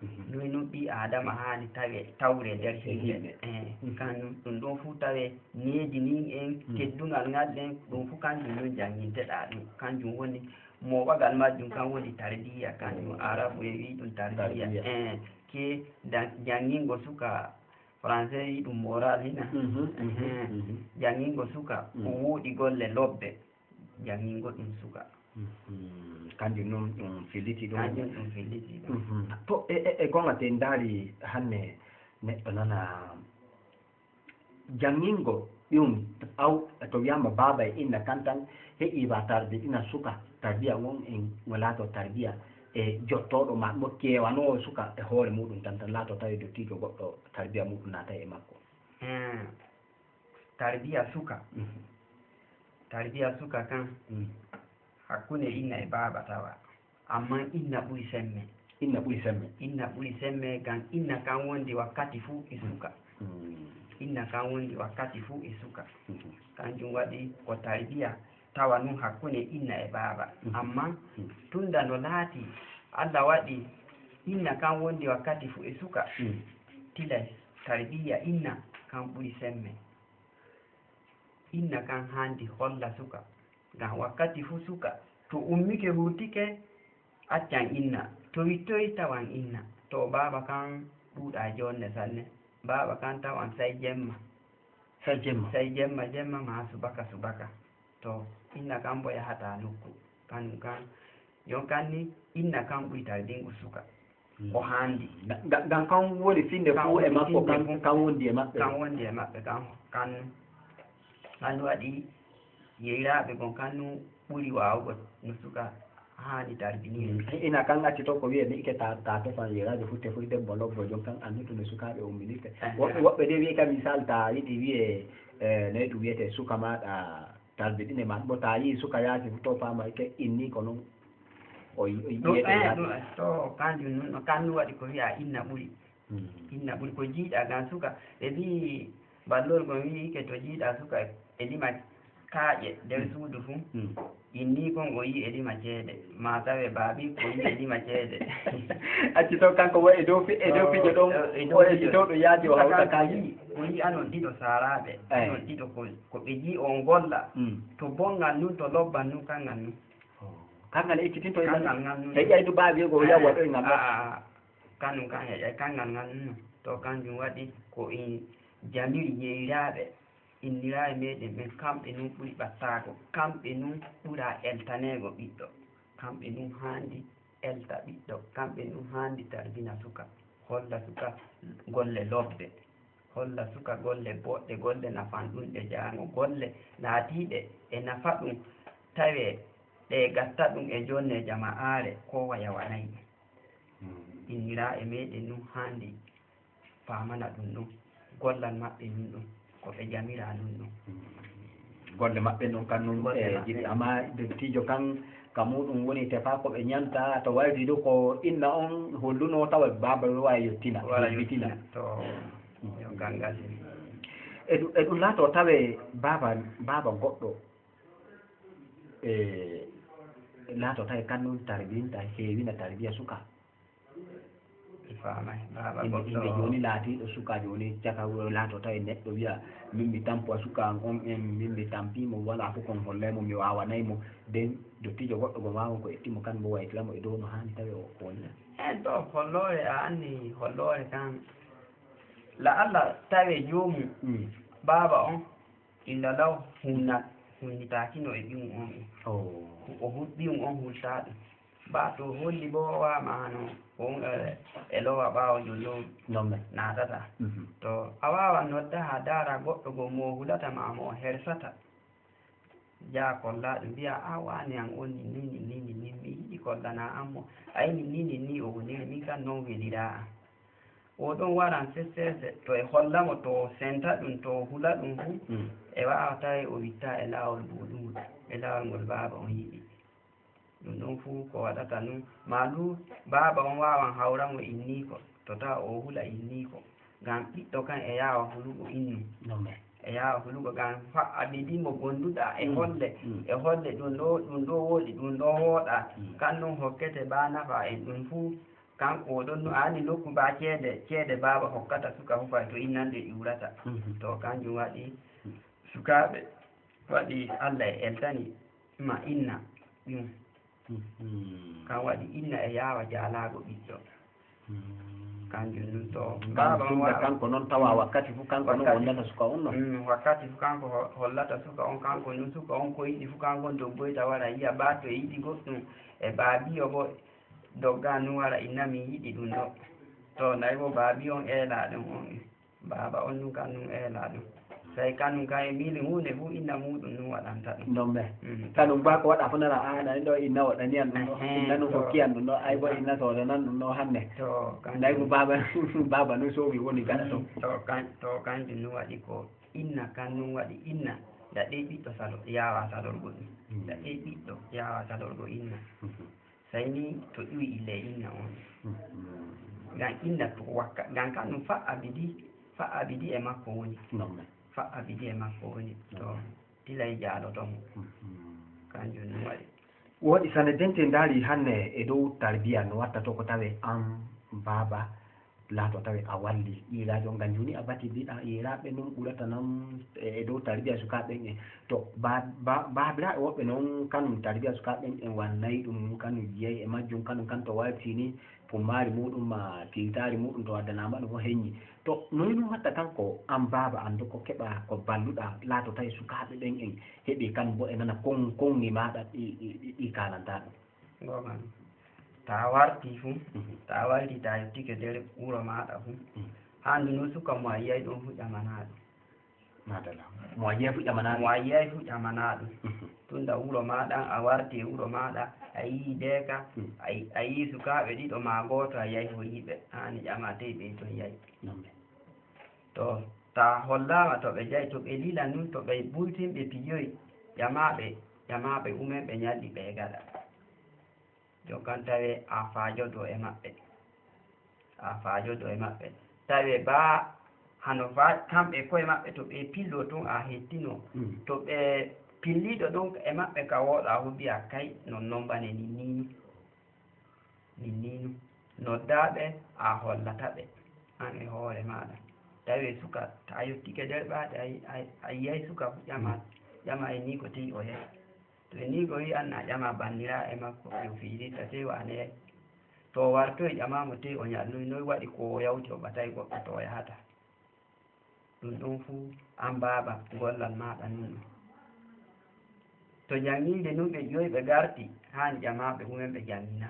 Mhm. Noy nun ɓii Aadama haani tawe, tawre nder E himɓe. himɓe. Eh, Mhm. kan nun, ɗum ɗon fu tawe needi nin en, Mhm. teddungal ngal ɗen, ɗum fu kanjum nun jannginteɗaa ɗum. Kanjum woni mooɓagal majjum, kan woni tarbiya, kanjum Mhm. Arabu en wi'i ɗum tarbiya. Tarbiya. Eh, ke da-, janngingo suka, Français wi'i ɗum moral hina. Mhm, mhm, Eh, mhm. Janngingo suka, ko Mhm. wooɗi golle lobbe. Janngingo ɗum suka. Mhm. Kanjum non ɗum filliti ɗum. Kanjum ɗum filliti ɗum. Mhm. To e, e, e goonga te ndaari hannde neɗɗo nana janngingo ɗum aw to wi'aama baaba e inna kan tan heƴi ba tarbiɗina suka, tarbiya on en mo laato tarbiya e jottooɗo ma mo keewanoowo suka e hoore muuɗum tan, tan laato tawi dottiijo goɗɗo tarbiya muuɗum naatay e makko. Eh, tarbiya suka. Mhm. Tarbiya suka kan Mm. hakkunde inna e baaba tawa. Ammaa inna ɓuri semme. Inna ɓuri semme. Inna ɓuri semme, ngam inna kan wondi wakkati fuu e suka. Mm. Inna kan wondi wakkati fuu e suka. Mhm. Kanjum waɗi ko tarbiya tawa nun hakkunde inna e baaba. Mhm. Ammaa Mm. tunda no laati Allah waɗi inna kan wondi wakkati fuu e suka, Mm. tilay tarbiya inna kan ɓuri semme. Inna kan haandi holla suka. Ngam wakkati fuu suka, to ummike hurtike, accan inna. To wittoyi, tawan inna. To baaba kan ɗuuɗaa joonde sanne. Baaba kan tawan say jemma. Say jemma. Say jemma, jemma maa subaka, subaka. To inna kan bo yahataa nokku. Kanum kan, jon kan ni, inna kan ɓuri tardingo suka. Mm. Ko haandi. Ga-, ga-, ngam kan woni finde Kan fuu e woni makko, finde kan, fuu. kan wondi e maɓɓe. Kan wondi e maɓɓe, kan, kan, kan waɗi yeyraaɓe gon kan nu ɓuri waawugo no suka haani tarbinirde. Mm. Ina kan acci to ko wi'e ni ike ta, ta tefan yeyraaɓe fu tefoy debbo lobbo jon kan annutu no sukaaɓe umminirte. Eh, Woɓɓe, eh. woɓɓe de wi'e ka misal ta yiɗi wi'e, eh, noy ɗum wi'ete suka maaɗa tarbiɗine ma. Mbo ta yii suka yaasi fu to faama ike inni ko non. O yi-, o yi-, Ɗum, yi'ete eh, yaasi. ɗum, eh, to kanjum nun, no kan nu waɗi ko wi'a inna ɓuri. Mm. Inna ɓuri ko jiiɗa ngam suka. Ɓe mbi'i ballol gon wi'i ike to jiiɗa suka e lima kaaƴe nder Mm. suudu fu. Mm. Inni kon o yi e lima ceede. Ma tawe baabi ko yi e lima ceede. Acci to kanko wo e dow fi-, e dow To, fijo ɗon, e, e dow o e fijo. dow ɗo yaadi o Suka hawta kanko kaaƴe. yi, o yi anon ɗiɗo saaraaɓe. Eh. Anon ɗiɗo ko, ko ɓe yi on golla. Mm. To bonngal nun, to lobban nun, kangal nun. Oh. Kangal ekkitinto e Kangal ngal nun. Heƴaydu baabi go Eh, yawa ɗo e ngal. a, a, a. Kanum kan heƴay, kangal ngal nun. To kanjum waɗi ko in jamiri yeyraaɓe. Inniraaɓe meeɗen ɓen, kamɓe nun ɓuri ɓattaago, kamɓe nun ɓura eltaneego ɓiɗɗo, kamɓe nun haandi elta ɓiɗɗo, kamɓe nun haandi tarbina suka. Holla suka golle lobbe, holla suka golle boɗɗe, golle nafanɗunɗe jaango, golle laatiiɗe e nafa ɗum, tawee ɗe gatta ɗum e jonne jama'aare, koo waya wanay ɗum. Inniraaɓe meeɗen nun haandi faamana ɗum ɗon, gollal maɓɓe nun ɗon, ko ɓe jamiraa nun ɗon. Golle maɓɓe non kan nun Golle e maɓɓe jiɗi, non. Amma dottijo kan ka muɗum woni tefa ko ɓe ñanta to waydi du ko inna on holluno tawa baaba wawa yettina, Wala yettina. Yettina. To, yo gangal. E ɗum, e ɗum laato tawe baaba, baaba goɗɗo, e laato tawe kan nun tarbinta, heewina tarbiya suka. Mi faamay. Baaba Inde, goɗɗo inde jooni laatiiɗo suka jooni caka wuro laato tawi neɗɗo wiya, "Min mi tampo a suka an on en, min mi tampi mo, wala fof kon hollay mo, mi waawanay mo." Den dottijo goɗɗo go waawan ko etti mo kan bo waytira mo e dow no haani tawi o, o woni. En ɗo holloore a anni holloore kan. La Allah tawe joomum, Mm. baaba on, illa law hunna, hunnitaakino e ɓiyum on en. Oh. O hu-, ɓiyum on hultaa ɗum. Ba to holli bo waama hano, on e, e lowa ɓaawo jollo Non men. naatata. Mhm. To a waawa nodda haa daara goɗɗo go mo hulata ma mo hersata. Jaa kolla ɗum mbiya, "A waani an on ni, ni, ni, ni, ni, ni, mi yiɗi kollana an mo. Ay ni, ni, ni, ni, o woniri, min kan non weliraa an." O ɗon waran sesseese, to e holla mo, to o senta ɗum, to o hula ɗum fu, Mm. e waawa tawi o witta e laawol muuɗum, e laawol ngol baaba on yiɗi. Ɗum ɗon fu ko waɗata nun, maa du baaba on waawan hawra mo inniiko, to tawa o hula inniiko. Ngam ɓiɗɗo kan e yaawa hulugo innum. Non men. E yaawa hulugo ngam fa'a bidi mo gonduɗa e Mm. holle, Mm. e holle ɗum ɗo, ɗum ɗo wooɗi, ɗum ɗo wooɗa. Mm. Kan nun hokkete ba nafa en ɗum fu, kanko o ɗon nu-, aani nokku ba ceede, ceede baaba hokkata suka fu fay to innanɗe ƴuurata. Mhm. To kanjum waɗi Mm. sukaaɓe waɗi Allah e eltani ma inna ɗum. Mhm. Kan waɗi inna e yaawa jaalaago ɓiɗɗo. Mhm. Kanjum nun to Ngam baaba on tunda waawa kanko non tawa wakkati fu kanko non Wakkati wondata suka on non. Mm, wakkati fu kanko ho-, hollata suka on, kanko nun suka on ko yiɗi fu kanko doggoyta wara yi'a ba to e yiɗi goɗɗum e baabiyo bo dogga nun wara inna mi yiɗi ɗum ɗo. To nayi bo baabiyo on eela ɗum on. Baaba on nun kan nun eela ɗum. Sey kanum kan e miili huunde fu inna muuɗum nun waɗanta ɗum. Non men. Mm. Kanum ba ko waɗa fu nana a nani ɗo inna waɗani an ɗum ɗo. Ehe, Inna nun to. hokki an ɗum ɗo. Ay bo inna soodanan ɗum ɗo hande. To, kanjum. Nayi ko baaba, baaba nun soomi woni gaɗa to. Mm, to, kan-, to, kanjum nun waɗi ko inna kan nun waɗi inna. Daɗe ɓiɗɗo salo, yaawa salorgo ɗum. Mm. Daɗe ɓiɗɗo yaawa salorgo inna. Mhm. Sey ni to ƴuwi ille inna on. Mhm. Ngam inna to wakka, ngam kanum fa'a bidi, fa'a bidi e makko woni. Non men. Fa'a bidi e makko woni. To Non. tilay jaaloto mo. Mhm. Kanjum nun waɗi. Woɗi sane dente ndaari hanne e dow tarbiya no watta to ko tawe an baaba laato tawe a walli yiilaajo ngam jooni a bati mbiɗa yiilaaɓe non ɓurata non e, e dow tarbiya sukaaɓe ɓen en. To ba-, ba-, baabiraaɓe woɓɓe non kanum tarbiya sukaaɓe ɓen en wannay ɗum kanum jiyay e majjum kanum kan to warti ni pummaari muɗum ma tiitaari muɗum to addanaama ɗum o heññi. To noy ɗum watta kanko an baaba an do ko keɓa ko balluɗa laato tawi sukaaɓe ɓen en heɓi kan bo e nana kon, konŋi maaɗa ɗi, ɗi, ɗi, ɗi kaalantaa ɗum. Goonga. Taa warti fu, Mhm. taa warti taa yottike nder wuro maaɗa fu, Mhm. haa ndu no suka mo a yi'ay ɗon fu ƴamanaa ɗum. Madalla. Mo a yi'ay fu ƴamanaa Mo ɗum. a yi'ay fu ƴamanaa ɗum. Mhm. Tunda wuro maaɗa, a warti e wuro maaɗa, a yi'i deeka, Mhm. a yi-, a yi'i sukaaɓe ɗiɗo maa gooto, a yi'ay horiiɓe. Haani ƴamaa tey ɓey ton yahi. Non men. To taa hollaama to ɓe jahi, to ɓe lila nun, to ɓe bultin ɓe piyoyi, ƴamaaɓe, ƴamaaɓe umen ɓe ñalli ɓe e gaɗa. Jon kan tawe a faajodo e maɓɓe. A faajodo e maɓɓe. Tawe baa hano faa kamɓe koye maɓɓe to ɓe pillo tun a hettino. Mm. To ɓe pilliɗo ɗon e maɓɓe ka wooɗa fu mbi'a kay non non bane ni ni. Min ni nun, noddaa ɓe, a hollata ɓe, an e hoore maaɗa. Tawi suka, to a yottike nder ɓaade, a yi-, a yi-, a yi'ay suka fu ƴama, ƴama e nii ko tey o yahi. To e nii ko wi'i an, a ƴama banniraaɓe makko, yo fiilita, tey o an e yahi. To o wartoyi, ƴama mo tey o ñalluyi, noy waɗi ko o yawti o ɓatay goɗɗo to o yahata. Ɗum ɗon fuu an baaba gollal maaɗa nun ɗon. To jannginde nun ɓe ƴoyi ɓe garti, haani ƴamaaɓe umen ɓe janngina.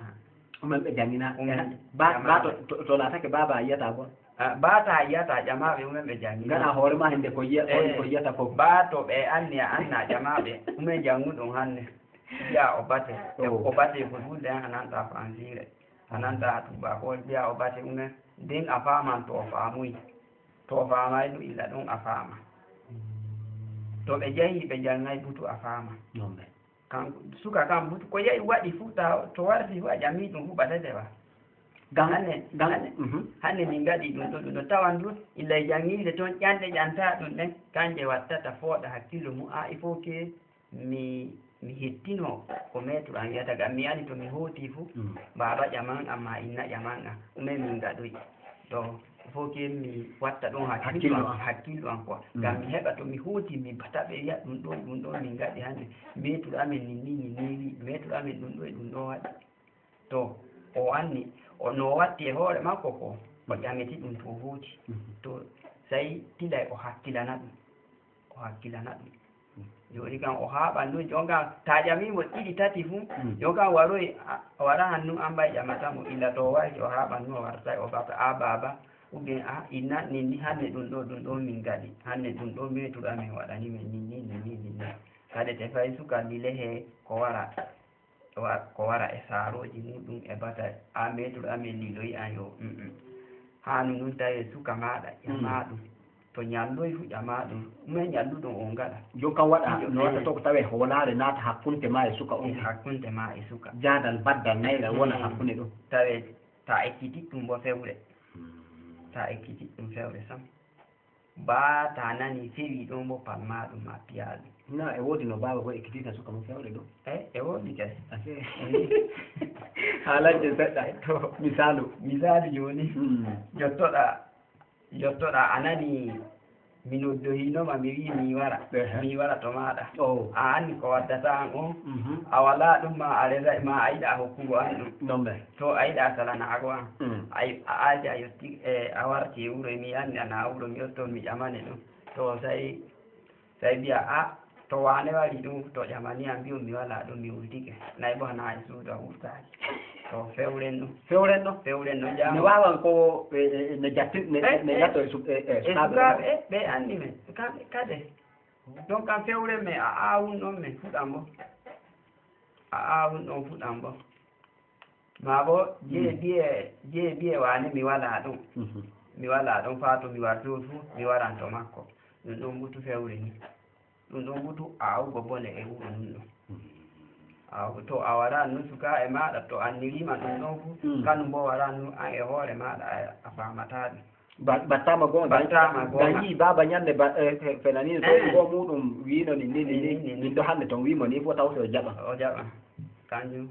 Umen ɓe jangina. Umen. Ba, ba to, to, to laatake baaba a yiyata gol. Ah, ba ta yiyata ƴamaaɓe umen ɓe jangina. Ngana hoore ma hende ko yiya-, ko, eh, ko yiyata fof. Ba to ɓe anni a anna ƴamaaɓe umen janguɗum hannde. Mbiya o bate. Oh. O bate ko duɗe a nanta Faansiire. A nanta Tuuba ko mbiya o bate umen. Nden a faaman to o faamuyi. To o faamayi ɗum illa ɗum a faama. To ɓe jehi ɓe janngayi butu a faama. Non, mais. Kanko, suka kam butu, ko yehi waɗi fuu, ta, to warti fuu, a ƴami ɗum fuu, ɓadete ba. Gam, hannde, gam, hannde, mhm. Hannde min ngaɗi ɗum ɗo, ɗum ɗo. Tawan ɗum, illa e janngiinde toon, ƴanɗe ƴanta ɗum ɗen, kanje wattata fooɗa hakkillo mum. A, il faut que mi, mi hettino ko maître am wiyata, gam mi ani to mi hooti fuu, mm, baaba ƴaman am, ma inna ƴaman am, ɗume min ngaɗoyi? To, il faut que mi watta ɗum hakkillo am, hakkillo am quoi. Mm. Ngam mi heɓa to mi hooti, mi bata ɓe wi'a ɗum ɗo, ɗum ɗo min ngaɗi hannde. Maître amen ni, ni, ni, ni, ni, maître amen ɗum ɗo e ɗum ɗo waɗi. To, o anni, o, no o watti e hoore makko ko, o ƴamiti ɗum to o hooti. Mhm. To, sey tilay o hakkilana ɗum. O hakkilana ɗum. Jooni kam o haaɓan ɗum, jooni kam ta ƴamii mo ɗiɗi tati fuu, mm, jooni kam waroy, a, o wara hannun an mbay ƴamata mo, illa to o warti o haaɓan ɗum, o wartay o bata, a baaba, ou bien a inna, nin ni hannde ɗum ɗo, ɗum ɗo min ngaɗi, hannde ɗum ɗo maître amen waɗani men, nin ni, nin ni, nin ni. Kadi te fay suka lile he ko wara. Wa-, ko wara e saarooji muɗum e bata, a maître amen liloyi an yo, mm, mm. Haanu nun tawi suka maaɗa, mm, ƴamaa ɗum. To ñalloy fu ƴamaa ɗum. Ɗume ñalluɗon on ngaɗa? Jon kan waɗa, fijo, no waɗa, eh, to ko tawe hoolaare naata hakkunte ma e suka on. E hakkunte ma e suka. Jaadal baddal naylal wona, mm, hakkunde ɗum. Tawe ta ekkitit ɗum bo fewre. Mm. Ta ekkitit ɗum fewre sam. Ba ta nani fewi ɗon bo palma ɗum ma piya ɗum. Na e woodi no baaba ko ekkitinta suka mum fewre ɗo? Eh, e woodi kay. Ase. Mm. Haalanje seɗɗa. To. Misaalu. Misaalu jooni. Mm. Jottoɗa, jottoɗa a nani mi noddohinoma mi wi mi wara. Ehe. Mi wara to maɗa. Oh. A anni ko waddata an on. Mhm. A wala ɗum ma a resa ma a yiɗa hokkugo an ɗum. Non mais. To a yiɗa salanaago an. Mm. A, a aja yotti, eh, a warti e wuro e mi anni ana wuro mi yotto mi ƴamane ɗum. To sai, sai mbiya, "A, to wane wari ɗum, to ƴamani am mbi'on mi wala ɗum, mi wurtike." Nayi bo hana e suudu a wurtaaki. To fewren ɗum. Fewren ɗum? Fewren ɗum jam. Mi wawan ko, e, e, e, ne jattin, ne, eh, ne eh, jatto e suk-, e, e, e sukaaɓe sukaaɓe, ɗum. Eh, ɓe anni men. Kam-, kade. Donc kam fewren men a aawun ɗon men fuɗan bo. A aawun ɗon fuɗan bo. Maa bo, jeye, mm, biye, jeye biye wane mi wala ɗum. Mhm. Mi wala ɗum faa to mi warti fu, mi waran to makko. Ɗum ɗon butu fewre ni. Ɗum ɗon butu aawugo bone e wuro nun ɗum. Mhm. Aw-, to a wara nun suka e maɗa, to annirima ɗum ɗon fu, mm, kanum bo wara nun an e hoore maɗa a, a faamata ɗum. Ba-, battama goonga. Battama goonga. Ngan yii baaba ñande ba-, eh, fe-, fenani to, eh, go muɗum wiino ni, ni, ni, ni, ni, ni, min ɗo hande ton wiimo ni, fo taw se o jaɓa. O jaɓa. Kanjum.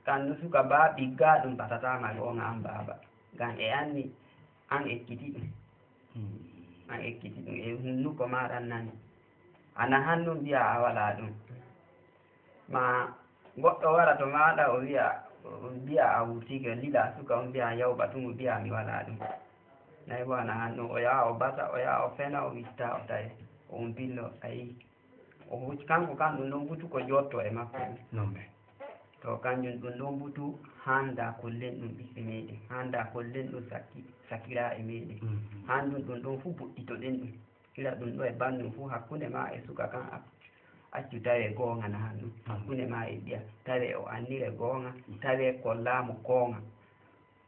Kan no suka ba ɓigga ɗum batatama goonga an baaba. Ngam e anni an ekkiti ɗum. Hmm. An ekkiti ɗum e hunnuko maɗa nani. Ana hannun mbiya a wala ɗum. Ma goɗɗo wara to maɗa o wiya, mbiya a wurtike lila suka on mbiya yawɓa tun o mbiya mi wala ɗum. Nayi bo ana hannun o yaha o bata, o yaha o fena, o witta, o tawi, o umpillo, ayi. O huc-, kanko kan ɗum ɗon butu ko jotto e makko ɗum. Non mais. To kanjum ɗum ɗon butu handa kollen ɗum ɓiɓɓe meɗen, handa kollen ɗum sakki-, sakiraaɓe meɗen. Mhm. Handum ɗum ɗon fu boɗɗitoɗen ɗum. Ila ɗum ɗo e banndum fu hakkunde ma e suka kan ac-, accu tawe goonga na hannum. Mhm. Hakkunde ma e ɓiya tawe o annire goonga, mhm, tawe kollaamo goonga.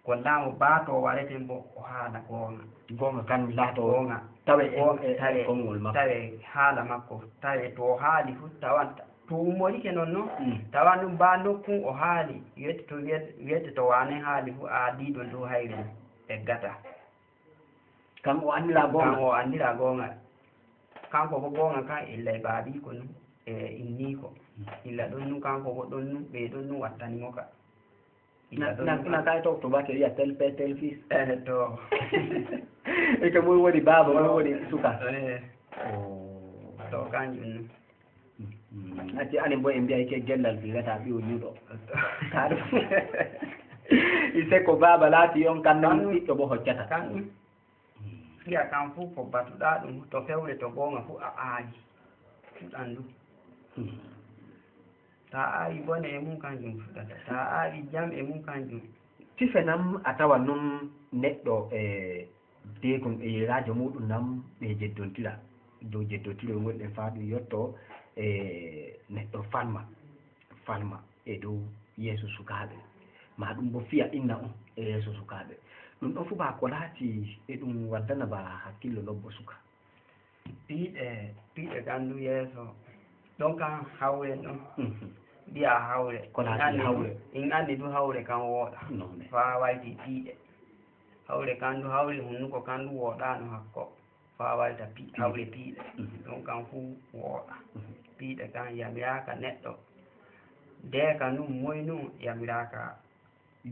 Kollaamo baa to wareten bo o haala goonga. Goonga kan laato goonga. Tawe e, goonga, e, e tawe, konngol makko. Tawe haala makko. Tawe to o haali fu tawan ta-, to ummorike non non. Mm. Tawan ɗum baa nokkun o haali. Wiyete to, wiyete, wiyete to waane haali fu a diiɗo ndu hayri eggata. Kan o annira goonga. Kan o annira goonga. Kanko bo goonga kan illa e baabiiko nun, e inniiko. Mm. Illa ɗon nun kanko bo ɗon nun, ɓe ɗon nun wattani mo ka. Na, na, na kay to, to bate wiya tel père, tel fils. Eh, to. E ko moy woni baaba, moy woni suka. Eh. Oh. To kanjum. Mm. Ati anen bo en mbiya ke gellal fi wata ɓiwo ñuɗo. Kaɗum. Ise ko baaba laati on kan non ɓiɗɗo bo hoccata. Kan. Fiya kan fu ko batuɗa ɗum to fewre to goonga fu a aali. Fuɗan ɗum. Hmm. Ta a aawi bone e mum, kanjum fuɗata. Ta a aawi jam e mum, kanjum. Sife nam a tawa noon neɗɗo e deegon e yeeraajo muuɗum nam ɓe jeddontira dow jeddontirol ngol ɗen faa ɗum yotto e neɗɗo falma falma e dow yeeso sukaaɓe maa ɗum mbo fiya inna on e yeeso sukaaɓe. Ɗum ɗon fuu baa ko laati e ɗum waddana baa hakkillo lobbo suka. Piiɗe piiɗe gandu yeeso ɗon kan hawre ɗon mbiya hawre. Ko laati hawre. In anndi du hawre kan wooɗa. Faa wayti piiɗe. Hawre kan du hawri hunnuko kan du wooɗaano hakko. Faa wayta hawre piiɗe. Ɗon kan fuu wooɗa. Piiɗe kan yamiraaka neɗɗo. Deeka nun moy nun yamiraaka.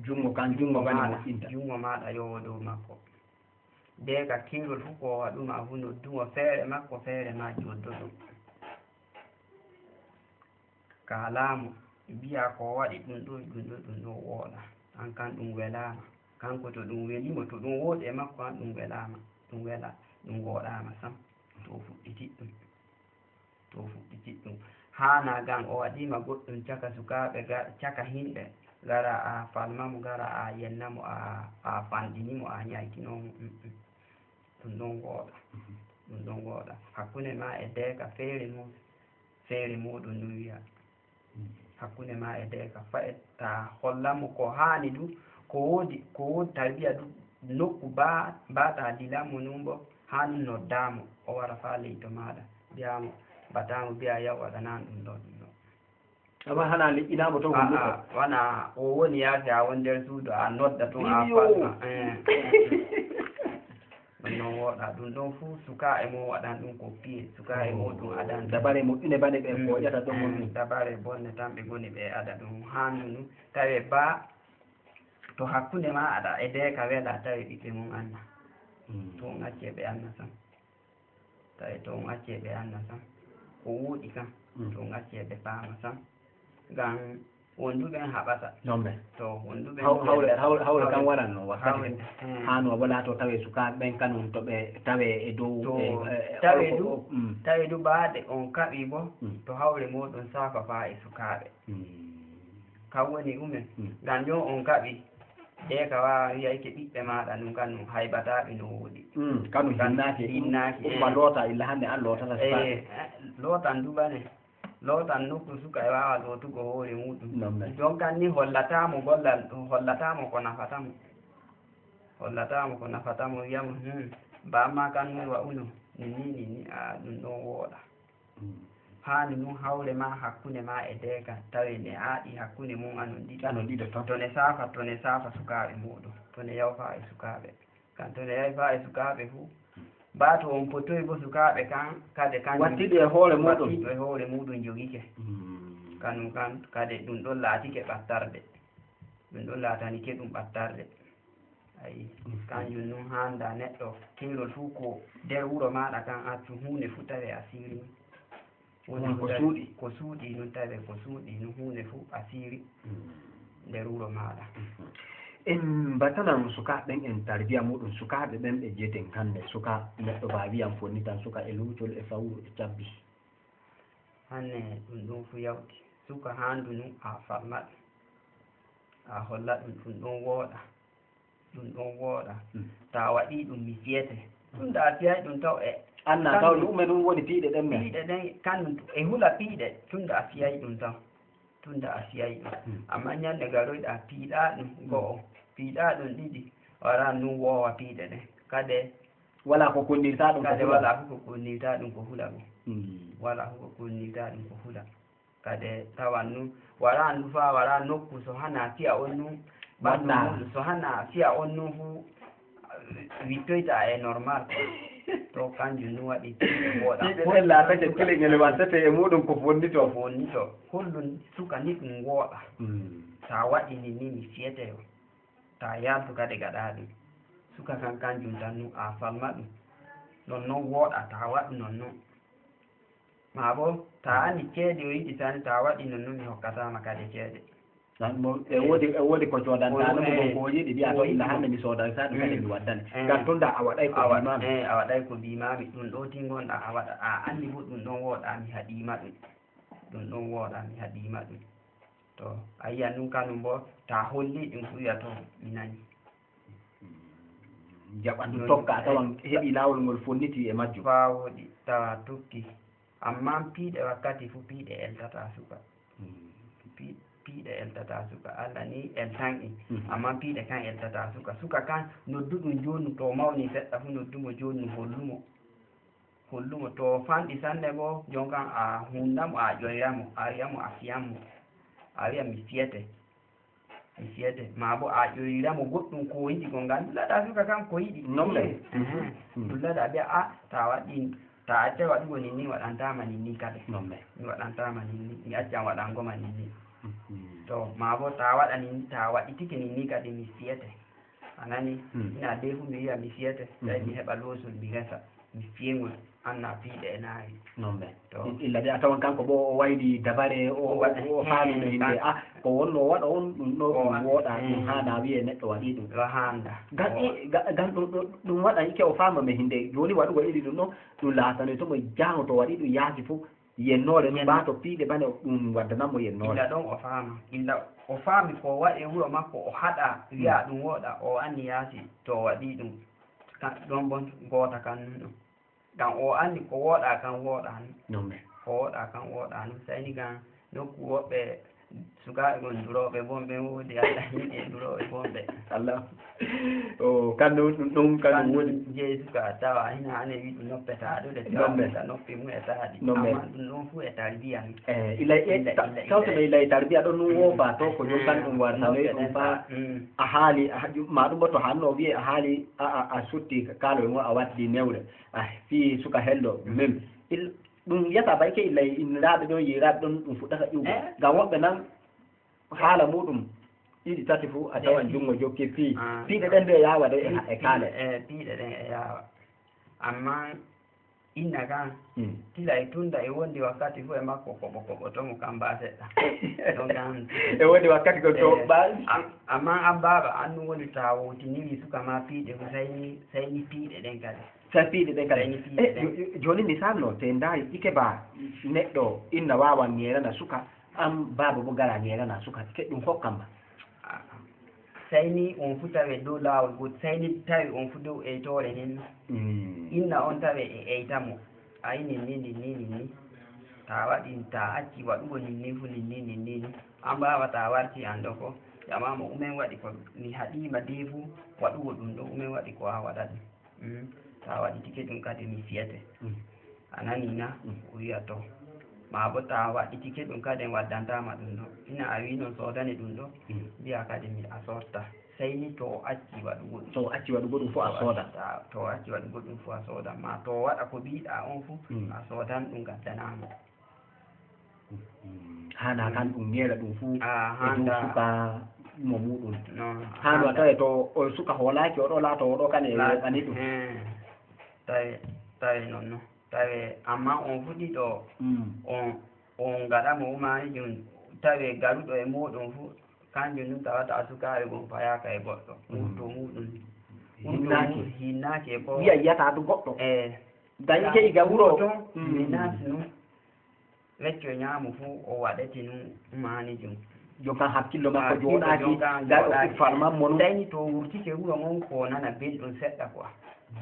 Junngo kan junngo bane mo inta. Junngo maaɗa yowo dow makko. Deeka kiirol fu ko waɗuma fu noddumo feere makko feere ma joddo ɗum. Kaalaa mo, bi'aa ko waɗi ɗum ɗo e ɗum ɗo e ɗum ɗo wooɗaa. An kan ɗum welaama. Kanko to ɗum welii mo, to ɗum wooɗi e makko an ɗum welaama. Ɗum welaa, ɗum wooɗaama sam. To o fuɗɗiti ɗum. To o fuɗɗiti ɗum. Haanaa gam o waɗiima goɗɗum caka sukaaɓe, caka himɓe, gara a falma mo, gara a yenna mo, a fanɗini mo, a ñaykinoo mo. Ɗum ɗon wooɗa. Ɗum ɗon wooɗa. Hakkunde maa e deeka feere mum. Feere muuɗum ndun wi'a hakkunde maa e deeka fa'e ta holla mo ko haani du ko woodi ko woodi tarbiya du nokku baa baa ta lila mo nun bo haani noddaa mo o wara faa ley to maaɗa mbi'aa mo bataa mo mbi'aa yaw waɗanaa ɗum ɗoo ɗum ɗoo. Amma hana liƴƴinaa mo to hunduko. Aa wana o woni yaasi a won nder suudu a nodda tun a falma. Ɗum noon wooɗaa ɗum ɗoon fuu sukaa e mum waɗan ɗum ko piye sukaa e mum ɗum adan. Dabare moƴƴune bane ɓe kooƴata ɗon won ɗum. Dabare bonne tan ɓe ngoni ɓe ada ɗum haandu ndu tawe baa to hakkunde maa aɗa e deeka welaa tawe ɓiɓɓe mum anna. To on accee ɓe anna sam. Tawi to on accee ɓe anna sam. Ko wooɗi kam to on accee ɓe paama sam. Ngam Wonduɓe en haɓata. Noon men. To wonduɓe en hawre hawre hawre kan waran noon wakkati fof haa no wala to tawe sukaaɓe ɓen kanum to ɓe tawe e dow to tawe du tawe du baade on kaɓi bo to hawre moɗon safa faa e sukaaɓe. Kan woni umen ngam jon on kaɓi de ka wawa wiyayke ɓiɓɓe maɗa ɗum kanum haybataɓe no woɗi. Kanum hinnaaki hinnaaki umma loota illa hannde an lootata sukaaɓe. Lootan du bane. Lootan nokku suka e waawa lootugo hoore muuɗum. Jonkan ni hollataamo gollal, hollataamo ko nafata mo. Hollataamo ko nafata mo, wiya mo, hum, ba amma kan nun wa'uno, ni ni ni ni, a ɗum ɗon wooɗa. Haani nun hawre maa hakkunde maa e deeka, tawe ne aaɗi hakkunde mum anon ɗiɗo. Anon ɗiɗo tan. To ne saafa, to ne saafa sukaaɓe muuɗum, to ne yawfa e sukaaɓe. Kam to ne yahi faa e sukaaɓe fu, baa to on potoyi bo sukaaɓe kan kade kanjum wattidu e hoore muuɗum wattidu e hoore muuɗum jogike. Kanum kan kade ɗum ɗon laatike ɓattarde. Ɗum ɗon laatanike ɗum ɓattarde. Ayi, kanjum nun haanda neɗɗo keerol fu ko nder wuro maaɗa kan accu huunde fu tawe a siiri. Woni ko suuɗi. Ko suuɗi nun tawe ko suuɗi nun huunde fu asiri nder wuro maaɗa. En mbatanan sukaaɓe ɓen en tarbiya muɗum sukaaɓe ɓen ɓe jeten hannde suka neɗɗo ba wiyan fonni tan suka e luucol e fawru e cabbi. Hannde ɗum ɗum fu yawti suka haandu nun a farma ɗum a holla ɗum ɗum ɗon wooɗa. Ɗum ɗon wooɗa. To a waɗii ɗum mi fiyete. Tunda a fiyay ɗum taw e. Anna taw ɗum ume ɗum woni piiɗe ɗen men. Piiɗe ɗen kanum e hula piiɗe tunda a fiyay ɗum taw. Tunda a fiyay ɗum. Amma ñande garoyɗa piiɗa ɗum go'o piiɗa ɗum ɗiɗi wara ɗum woowa piiɗe ɗen. Kade. Wala ko kunnirta ɗum ko hula. Kade wala ko kunnirta ɗum ko hula ɗum. Wala ko kunnirta ɗum ko hula. Kade tawan nun wara ndu faa wara nokku so hana fiya on nun ɓanndu muɗum so hana fiya on nun fu wittoyta e normal to kanjum nun waɗi wooɗa piɓe ɗen laatake kileŋel wattete e muɗum ko fonnito fonnito hollum suka ni ɗum wooɗa ta waɗi ni ni mi fiyeteyo ta yaltu kade gaɗa ɗum suka kan kanjum tan nun a falma ɗum non non wooɗa ta waɗu non non Maa bo, taa anni ceede o yiɗi tan, taa waɗi non nun mi hokkataama kade ceede. E woodi e woodi ko coodantaano mo ko yiɗi wi'a to illa hannde mi soodan sa ɗum kadi mi waddane. Ngam tunda a waɗay ko bimaami. A waɗay ko bimaami ɗum ɗo tingonɗa a waɗa a anni bo ɗum ɗon wooɗa mi haɗiima ɗum. Ɗum ɗon wooɗa, mi haɗiima ɗum. To a yiyan ɗum kanum boo, ta holli ɗum fu wiya to mi nani. Jaɓandu tokka a tawan heɓi laawol ngol fonniti e majjum. Faa wooɗi tawa tokki. Ammaa piiɗe wakkati fu piiɗe eltata suka. Piiɗe eltata suka. Allah ni eltan ɗi. Ammaa piiɗe kan eltata suka. Suka kan noddu ɗum jooni to mawni seɗɗa fu noddu mo jooni hollu mo. Hollu mo to fanɗi sanne boo jon kan a hunnda mo a ƴoyra mo a wi'a mo a fiyan mo. A wi'a mi fiyete. Mi fiyete maa bo a ƴoyra mo goɗɗum ko yiɗi gonga dullata suka kam ko yiɗi. Nomme. Dullata biya a ta waɗi ta accay waɗugo ninni waɗantama ninni kade. Nomme. Mi waɗantama ninni mi accan waɗango ma ninni. To maa bo ta waɗa ninni ta waɗitike ninni kade mi fiyete. A nani? Ina dey fu mi wi'a mi fiyete, tawi mi heɓa loosol mi resa, mi fiyengol anna piiɗe e naari. Noon ɓe. Illa de a tawan kanko bo o wayli dabare o faami no hinde a ko wonno o waɗa on ɗum ɗo ɗum wooɗa ɗum haana wiye neɗɗo waɗi ɗum. Ɗo haanda. Gan gan ɗum ɗum waɗa ikke o faama me hinde jooni waɗugo iri ɗum ɗo ɗum laatanoy to mo jaano to waɗi ɗum yaasi fof. Yennoore ɗum baa to piiɗe bane ɗum waddanat mo yennoore. Illa ɗon o faama. Illa o faami ko o waɗi e wuro makko o haɗa wi'a ɗum wooɗa o anni yaasi to o waɗi ɗum ɗon bon goota kan nun ɗon. Ngam o anni ko wooɗa kan wooɗa nun. Ko wooɗa kan wooɗa nun. Seyni ngam nokku woɓɓe. Sukaaɓe gon durooɓe bonɓe woodi Allah himɓe durooɓe bonɓe. Allah. O kandu ɗum ɗum kandu woni. Jeyi suka tawa hina hane wi ɗum noppeta ɗo de tawa noppi mum e taadi. Amma ɗum ɗon fu e tarbiya ni. Eh, ilay e tawtono ilay tarbiya ɗon ɗum wofa to ko ɗum kan ɗum wartanoy ɗum fa a haali ma ɗum bo to hanno wiye a haali a a sutti kaalo e mo a waddi newre a fii suka hello même il ɗum yiyata bay ke illay inniraaɓe ɗon yiiraaɓe ɗon ɗum fuɗɗata ƴuugo ngam woɓɓe nan haala muɗum ɗiɗi tati fuu a tawan junngo jokki fii piiɗe ɗen de yaawa de e kaale piiɗe ɗen e yaawa amma inna kan tila e tunda e wondi wakkati fuu e makko koɓo koɓo to mo kam ba seɗɗa ɗon kan e wondi wakkati gol to ba amma an baaba an ɗum woni to a wowtiniri suka ma piiɗe fu sayni sayni piiɗe ɗen kadi Safiiɗe ɗe kadi. Jooni misal no, te ndaari ike ba neɗɗo inna waawa ŋeerana suka, an baaba bo gara ŋeerana suka, ke ɗum hokkam ba. Sey ni on fu tawe dow laawol gootol, sey ni tawi on fu dow eytoore nen. Inna on tawe e eyta mo, ay nin ni, nin ni, nin ni. Taa waɗi, taa acci waɗugo nin ni fu, nin ni, nin ni, nin. An baaba taa warti an ɗo ko, ƴama mo umen waɗi ko mi haɗii ma dee fu waɗugo ɗum ɗo, umen waɗi ko a waɗa ɗum. Taa waɗitike ɗum kadi mi fiyete. A nanii na? O wi'a to. Maa bo taa waɗitike ɗum kadi en waddantaa ma ɗum ɗo. Ina a wi'i non soodane ɗum ɗo? Mbi'a kadi mi a soodta. Sey ni to o acci waɗugo ɗum. To o acci waɗugo ɗum fof a sooda. To o acci waɗugo ɗum fof a sooda. Maa to o waɗa ko mbiiɗaa on fof a soodan ɗum ngaddanaa mo. Hana kan ɗum ŋeela ɗum fuu e dow suka mo muɗum. Hano a tawe to o suka hoolaaki oɗo laato oɗo kan e weɓani ɗum. Tawe tawe noon no tawe amma on fuɗi ɗo on on ngaɗa mo umaani ɗum tawe garuɗo e muɗum fuu kanjum ɗum tawata sukaaɓe gom fayaaka e goɗɗo wurto muɗum. Hinnaaki. Hinnaaki e ko. Wiya yiyata to goɗɗo. Eey. Dañi ke iga wuro. Menace nun. Wecco ñaamo fu o waɗete nun maani jum. Jon kan hakkillo makko jooɗaaki, gay o uffarman mo nun. Tawi to wurtike wuro ngon ko nana belɗum seɗɗa quoi.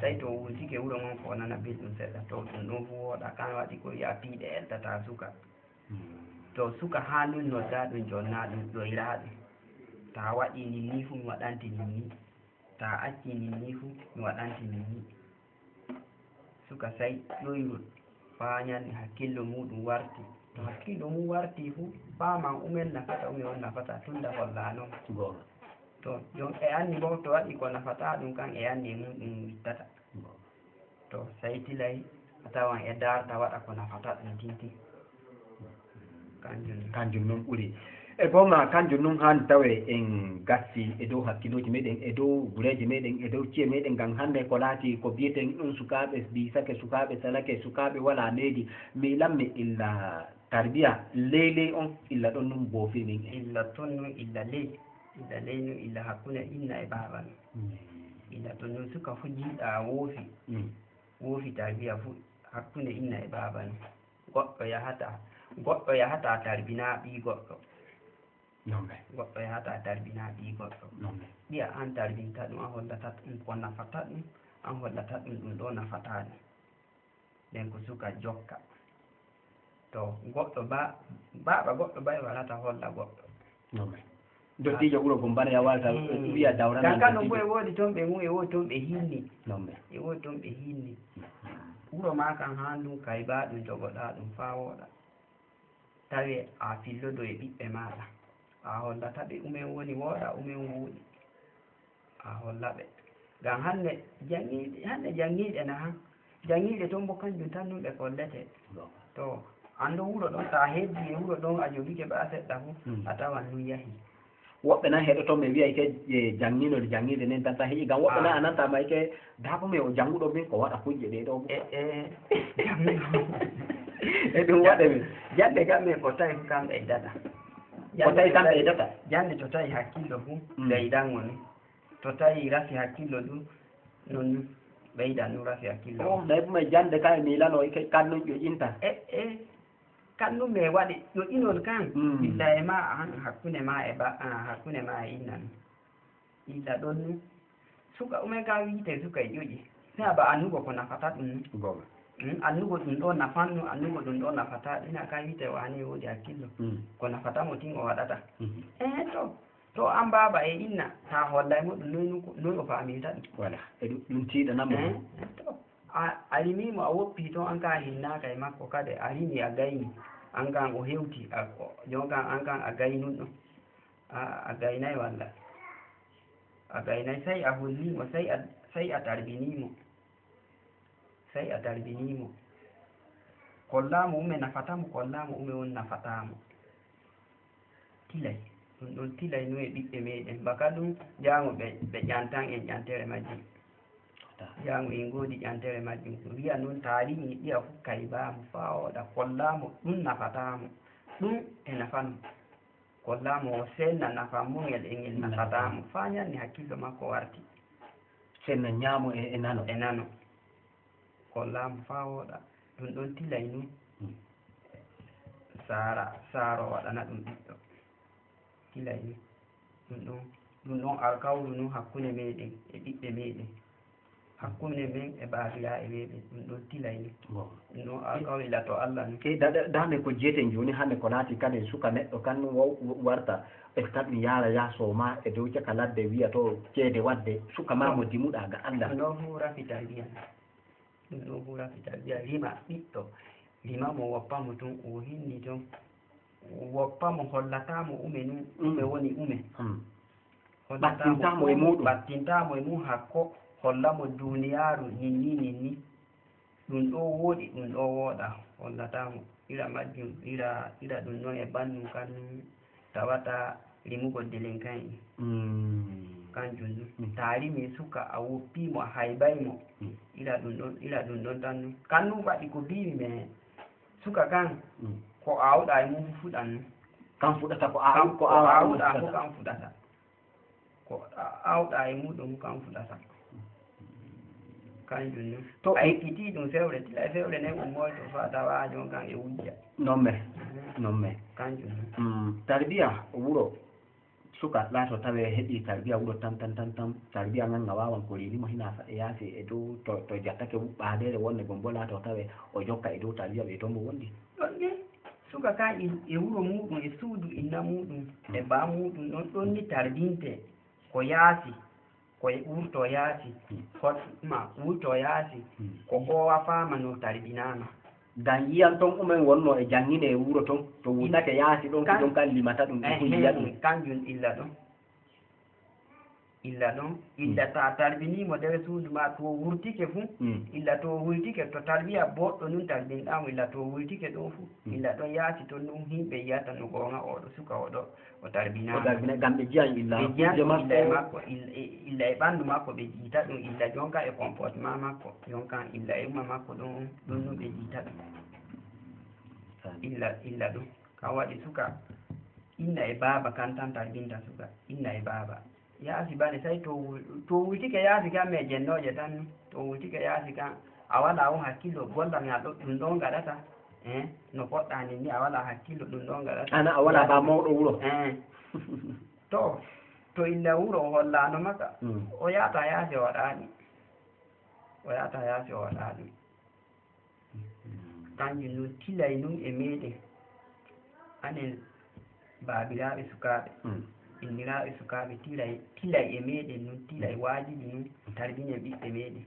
Tawi to wurtike wuro ngon ko nana belɗum seɗɗa to ɗum ɗon fu wooɗa kan waɗi ko wi'a piiɗe eltata suka. To suka haa nun nodda ɗum jonna ɗum ƴoyra ɗum. Ta waɗi nin ni fu mi waɗante nin ni. Ta acci nin ni fu mi waɗante nin ni. Suka say ƴoyrol faa ñande hakkillo muuɗum warti. To hakkillo mum warti fu, faaman umen nafata ume on nafata tunda holla non. Goonga. To jon e anni bo to waɗi ko nafata ɗum kan e anni e mum ɗum wittata. Goonga. To say tilay a tawan e daarta waɗa ko nafata ɗum tintin. Kanjum non ɓuri. E goonga kanjum nun haani tawe en gasti e dow hakkilooji meɗen e dow gureeji meɗen e dow ci'e meɗen ngam hannde ko laati ko biyeten ɗum sukaaɓe biisake sukaaɓe salake sukaaɓe walaa needi miilanmi illa tarbiya ley ley on illa ɗon nun boofirmin en. Illa ton nun illa ley illa ley nun illa hakkunde inna e baaba nun. Illa ton nun suka fu jiiɗa woofi woofi tarbiya fu hakkunde inna e baaba nun. Goɗɗo yahataa Goɗɗo yahata tarbina ɓii goɗɗo. Noon ɓe. Goɗɗo yahata tarbina ɓii goɗɗo. Noon ɓe. Ɓiya an tarbinta ɗum, an hollata ɗum ko nafata ɗum, an hollata ɗum ɗum ɗo nafata ɗum. Nden ko suka jokka. To goɗɗo ba, baaba goɗɗo bay warata holla goɗɗo. Noon ɓe. Dottiijo wuro gom bana ya walta wiya dawrana. Kan kan ɗum fof e woodi toon ɓe ngu, e woodi toon ɓe hinni. Noon ɓe. E woodi toon ɓe hinni. Wuro maa kan haa ndun kay baa ɗum jogoɗaa ɗum faa wooɗa. Tawi a fillodo e ɓiɓɓe maaɗa, a hollata ɓe umen woni wooɗa, umen wooɗi. A holla ɓe. Ngam hannde janngiiɓe, hannde janngiiɓe na han. Janngiiɓe toon mbo kanjum tan nun ɓe kolletee. To, an ɗo wuro ɗon, ta heddi e wuro ɗon a jogike baa seɗɗa fu, a tawan nun yahii. Woɓɓe nan heɗoto ɓe wiya ike jannginol janngiiɓe nen tan tan heƴi ngam woɓɓe nan a nanta ma ike daabo men o jannguɗo min ko waɗa kujje ɗee ɗoo. E e janngiiɗo. E ɗum waɗe min. Jannde kam men ko tawi kam ɓeydata. Ko tawi kam ɓeydata. Jannde to tawi hakkillo fu ɓeydan woni. To tawi rafi hakkillo ɗum non ɓeydan ɗum rafi hakkillo. Oh, nayi ɗum e jannde kam e miilano ike kannun ƴoƴinta. E e. Kan ɗum e waɗi ƴoƴinol kan illa e ma an hakkunde ma e ba hakkunde ma e inna ni. Illa ɗon ni suka umen ka wiite suka e ƴoƴi. Sai a ba annugo ko nafata ɗum ni. Goga. Annugo ɗum ɗo nafan no annugo ɗum ɗo nafata ina ka wiite wani e wodi hakkillo. Ko nafata mo tin o waɗata. Eh to to an baba e inna ta hollay mo ɗum noy o faminta ɗum. Wala e ɗum tiiɗanamo. Eh to. A rimii mo a woppii toon, aan kaan a hinnaaka e makko kade, a rimii a gaynii, aan kaan o hewtii, a jon kaan aan kaan a gaynunɗo, a gaynay walla a gaynay, sey a hollii mo, sey a sey a tarbinii mo, sey a tarbinii mo, kollaa mo ume nafata mo, kollaa mo ume won nafataa mo. Tilay, ɗum ɗoon tilay no e ɓiɓɓe meeɗen, baka ɗum jaango ɓe ɓe ƴantan en ƴantere majjum. Jaango en ngoodi ƴantere majjum, ko wiya noon ta rimii ɓiya fof kaybaa mo faa wooɗa, kollaa mo ɗum nafataa mo, ɗum e nafa mo, kollaa mo o seenna nafa mo ngel e ngel nafataa mo, faa ñannde hakkillo makko warti. Seenna ñaamo e nano. E nano. Kollaa mo faa wooɗa, ɗum ɗoon tilay noon. Saara saaro waɗana ɗum ɓiɗɗo. Gila e ɗum ɗon ɗum ɗon alkawru nun hakkunde meeɗen e ɓiɓɓe meeɗen, hakkunde men e baabiraaɓe meeɗen, ɗum ɗon tilay ni. Ɗum ɗon alkawru ila to Allah ni. Ke daɗe daande ko jeyeten jooni hannde ko laati kadi suka neɗɗo kan nun warta est ce que ɗum yaara yaaso ma e dow caka ladde wiya to ceede wadde suka ma mo dimuɗa ga Allah. Ɗum ɗon fof rafi tarbiya. Ɗum ɗoo fof rafi tarbiya, rima ɓiɗɗo, rima mo, woppa mo toon, o hinni toon, woppa mo, hollata mo ume nun, ume woni ume. Hollata mo ɓattinta mo e muɗum, ɓattinta mo e mum hakko, holla mo duuniyaaru ninni ninni. Ɗum ɗoo wooɗi, ɗum ɗoo wooɗa, hollata mo. Ira majjum, ira, ira ɗum noon e bannun kan nun. Tawata rimugol delenkan en. Kanjum ɗum. Ta rimi suka a woppi mo a haybay mo. Ila ɗum ɗon ila ɗum ɗon tan ɗum. Kan ɗum waɗi ko mbiimi men suka kan ko awɗa e mum fuɗan ɗum. Kan fuɗata ko a ko awɗa fof kan fuɗata. Ko awɗa e muɗum kan fuɗata. Kanjum ni. To a ekkitii ɗum fewre, tila e fewre nden ummoyto faa tawaa jon kan e wujja. Non me. Non me. Kanjum ni. Mm, tarbiya wuro suka laato tawe heɓi tarbiya wuro tam tam tam tam. Tarbiya ngan nga wawan ko rini mo hina fa e yaasi e dow to to jattake ɓaadeere wonde gombo laato tawe o jokka e dow tarbiya ɓe to mbo wondi. Ɗon ni suka kan e wuro muɗum e suudu inna muɗum e baa muɗum ɗon ɗon ni tarbinte ko yaasi. Ko e wurtoo yaasi, hoɗma wurtoo yaasi, ko koowa faama no tarbinaama. Ngam yiyan toon umen wonnoo e jannginee e wuro toon, to wurtake yaasi ɗoon ko ɗoon kan limata ɗum e hunde yaɗum. Kanjum illa ɗoon, illa ɗoon, illa ta tarbinii mo nder suudu maa to wurtike fuu, illa to wurtike to tarbiya booɗɗo nun tarbinɗaa mo, illa to wurtike ɗoon fuu, illa ɗoon yaasi toon nun himɓe yiyata no goonga oo ɗo suka oo ɗo. O tarbinaa. O tarbinaa ngam ɓe jiyan illa hakkunde makko. Ɓe jiyan illa e makko, illa e ɓanndu makko, ɓe jiita ɗum illa jonka e comportement makko, jonka illa e umma makko ɗum ɗum no ɓe jiita ɗum. Illa illa ɗum. Kan waɗi suka inna e baaba kan tan tarbinta suka inna e baaba. Yaasi bane say to to wultike yaasi kan me jennooje tan to wultike yaasi kan a walaa on hakkillo golla mi a ɗo ɗum ɗon gaɗata. Eh, no poɗɗaa ni, ni a walaa hakkillo ɗum ɗon ngaɗata. Ana a walaa ba mawɗo wuro. Eh. To, to illa wuro o hollaano maka, Mm. o yaata yaasi o waɗaani. O yaata yaasi o waɗaani. Kanjum nun tilay nun e meeɗen. Anen baabiraaɓe sukaaɓe, Mm. inniraaɓe sukaaɓe, tilay, tilay e meeɗen nun, tilay waajibi nun, tarbinen ɓiɓɓe meeɗen.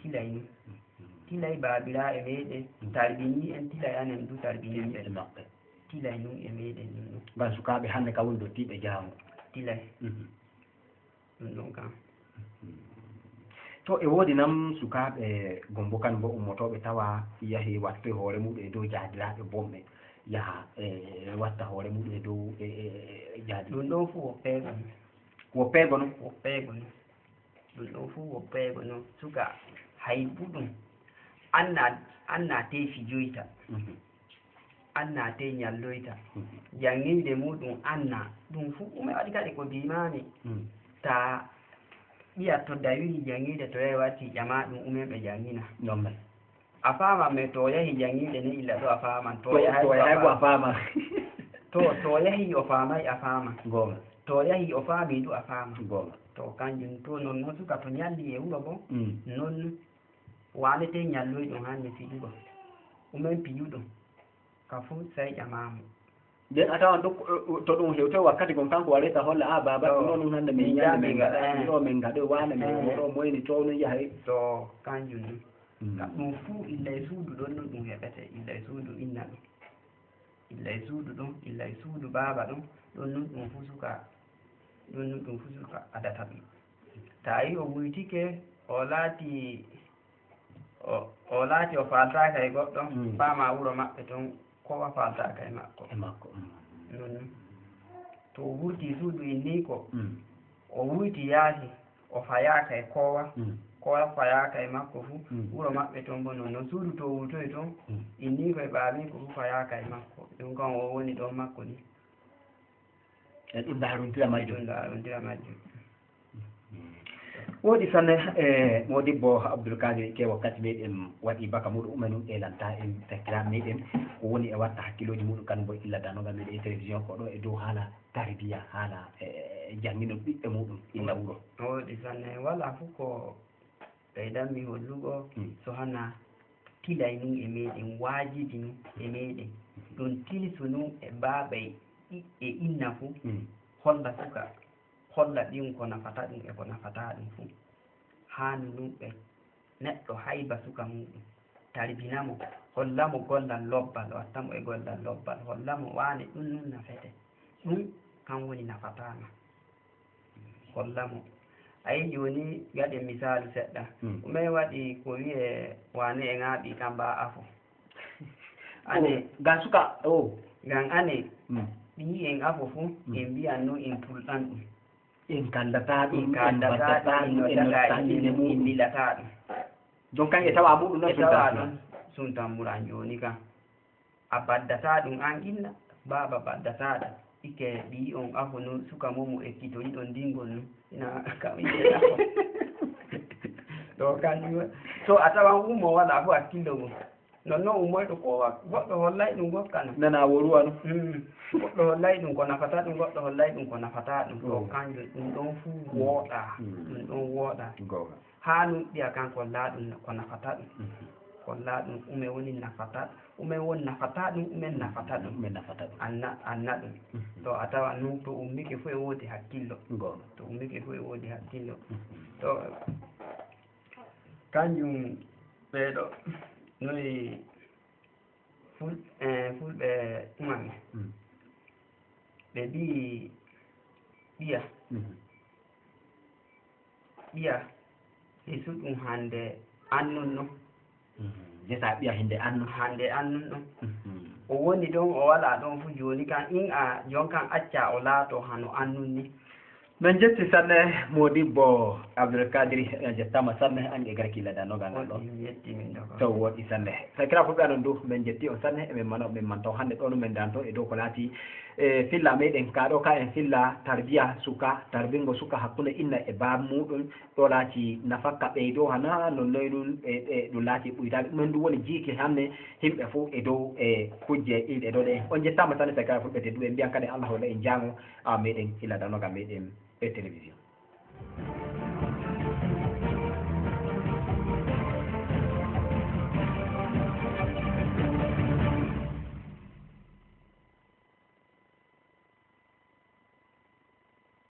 Tilay nun. Tilay baabiraaɓe meeɗen, tarbinii en, tilay anen du tarbinii ɓe. E maɓɓe. Tilay nun e meeɗen nun nun. Ngam sukaaɓe hannde ka woni dottiiɓe jaamu. Tilay. Mhm. Ɗum ɗon kam. To e woodi nam sukaaɓe gombo kan bo ummotooɓe tawa yahi wattoy hoore muɗum e dow jaadiraaɓe bonɓe, yaha e watta hoore muɗum e dow e, e, e, e jaadi. Ɗum ɗon fu woppeego non. Woppeego non? Woppeego non. Ɗum ɗon fu woppeego non. Suka hay buɗum anna, anna tey fijoyta. Mhm. Anna tey ñalloyta. Mhm. Janŋinde muɗum anna. Ɗum fu ɗume waɗi kadi ko bimaami. Mhm. Ta ɓiya to dawiri janŋinde to yahi watti ƴama ɗum umen ɓe janŋina. Non men. A faaman men to o yahi janŋinde ni illa ɗo a faaman. To To, yahay to ko a yahay ko a faaman. faaman. To, to o yahi o faamay a faaman. Goonga. To o yahi o faami du a faaman. Goonga. To kanjum to non non suka to ñalli e wuro bo. Mm. Non waanete ñalloy ɗum hannde fiɗugo. Umen piyuɗum. Ka fu sey ƴamamo. Nden a tawan ɗo, to ɗum hewte wakkati gon kanko wareta holla, "A baaba, To. ɗum ɗo ɗum hannde min Min ñande min ñande, gaɗa, eh. ɗum ɗo min gaɗa, waane min Eh. woro, moyni to ɗum yahay." To kanjum ɗum. Mm. Ka ɗum fuu illa e suudu ɗon no ɗum heɓete, illa e suudu inna ɗum. Illa e suudu ɗum, illa e suudu baaba ɗum, ɗum nun ɗum fu suka, ɗum nun ɗum fu suka adata ɗum. Ta yi o wuytike, o laati, o, o laati o faaltaaka e goɗɗo, Mm. faama wuro maɓɓe ton, kowa faaltaaka e makko. E makko, mm. Non, non. To o wurti suudu inni ko, Mm. o wuyti yaasi, o fayaaka e kowa, Mm. kowa fayaaka e makko fu, Mm. wuro maɓɓe ton bo non, non suudu to wurtoy ton, Mm. inni ko e baami ko fu fayaaka e makko. Ɗum kan o woni ɗon makko ni. E ɗum ndaarondira majjum. Ɗum ndaarondira majjum. Woodi sanne, e, Modibbo Abdoul Kadir, ke wakkati meɗen waɗi baka muɗum umen ɗum e lanta en sakiraaɓe meɗen ko woni e watta hakkilooji muɗum kan bo illa danoga meɗen e télévision ko ɗo e dow haala tarbiya, haala, e, e jannginol ɓiɓɓe muɗum illa wuro. Woodi sanne, wala fu ko ɓeydanmi hollugo, Mm. so hana tilay nun e meɗen, waajibi nun e meɗen. Ɗum tilsu nun e baaba e, e inna fu, Mm. holla suka, holla ɗum ko nafata ɗum e ko nafata ɗum fu. Haanu nun ɓe neɗɗo hayba suka muɗum, tarbina mo, holla mo gollal lobbal, watta mo e gollal lobbal, holla mo waane ɗum nun nafete. Ɗum kan woni nafata ma. Holla mo. A yi jooni gaɗen misaalu seɗɗa. Hmm. Ɗume waɗi ko wi'e waane e ŋaaɓi kan ba afo? Ane. Oh, ngam suka, oh. Ngam ane, Hmm. ɓiyi en afo fu, Hmm. en mbiyan no en tulɗan ɗum. En kallata ɗum, En en kallata baddataa ɗum, ɗum, en en noddata noddata inde inde mum. Inde ɗum. Jon kan e tawa muɗum noon E tawa suntan ɗum suntan muran jooni kan. A baddataa ɗum an inna, baaba baddataa ɗum. Ikke ɓiyi on afo noon suka mo mo ekkitori ɗon dingol noon. Ina kam inde afo. Ɗo kanjum. So a tawan ummo wala fo hakkillo mum. Non non ummoyɗo ko wa-, goɗɗo hollay ɗum gokkana. Nana woruwa no. Hmm. Goɗɗo hollay ɗum ko nafata ɗum, goɗɗo hollay ɗum ko nafata ɗum. To Oh. kanjum ɗum ɗon fuu Hmm. wooɗa. Hmm. Ɗum ɗon wooɗa. Goonga. Haa nuɗɗiya kan kolla ɗum ko nafata ɗum. Mhm. Kolla ɗum ume woni nafata, ume woni nafata ɗum, ume nafata ɗum. Ume nafata ɗum. Anna, anna ɗum. Mhm. To a tawa nun to ummike fu e woodi hakkillo. Goonga. To ummike fu e woodi hakkillo. Mhm. To kanjum ɓeeɗo noy ful-, eh, fulɓe umami. Mm. Ɓe mbi'i ɓiya. Mhm. Ɓiya, hisu ɗum hande annun no. Mhm. Jesa ɓiya hinde annun. Hande annun no. Mhm. O woni ɗon, o wala ɗon fu jooni kan, in a jon kan acca o laato hano annun ni. Min njetti sanne, modibbo Abdoulkadiri, en njettaama sanne, an e garki ladanogal ngal ɗo. Woɗɗi, mi yetti min ɗo ko. To woɗɗi sanne. Sakira fu ɓe anon du, min njetti on sanne, emin mana, min mantaw hannde ɗo no min danto e dow ko laati, e filla meɗen ka ɗo ka en filla tarbiya suka, tarbingo suka hakkunde inna e baaba muɗum, ɗo laati nafakka ɓeydo hana non noy ɗum e, e ɗum laati ɓuydaɓe. Ɗum en du woni jiike hannde himɓe fu e dow e kujje ɗiɗe ɗo ɗe. On njettaama sanne sakira fulɓe tedduɓe, en mbiyan kadi Allah holla en jaango a meɗen ila danogal meɗen e télévision.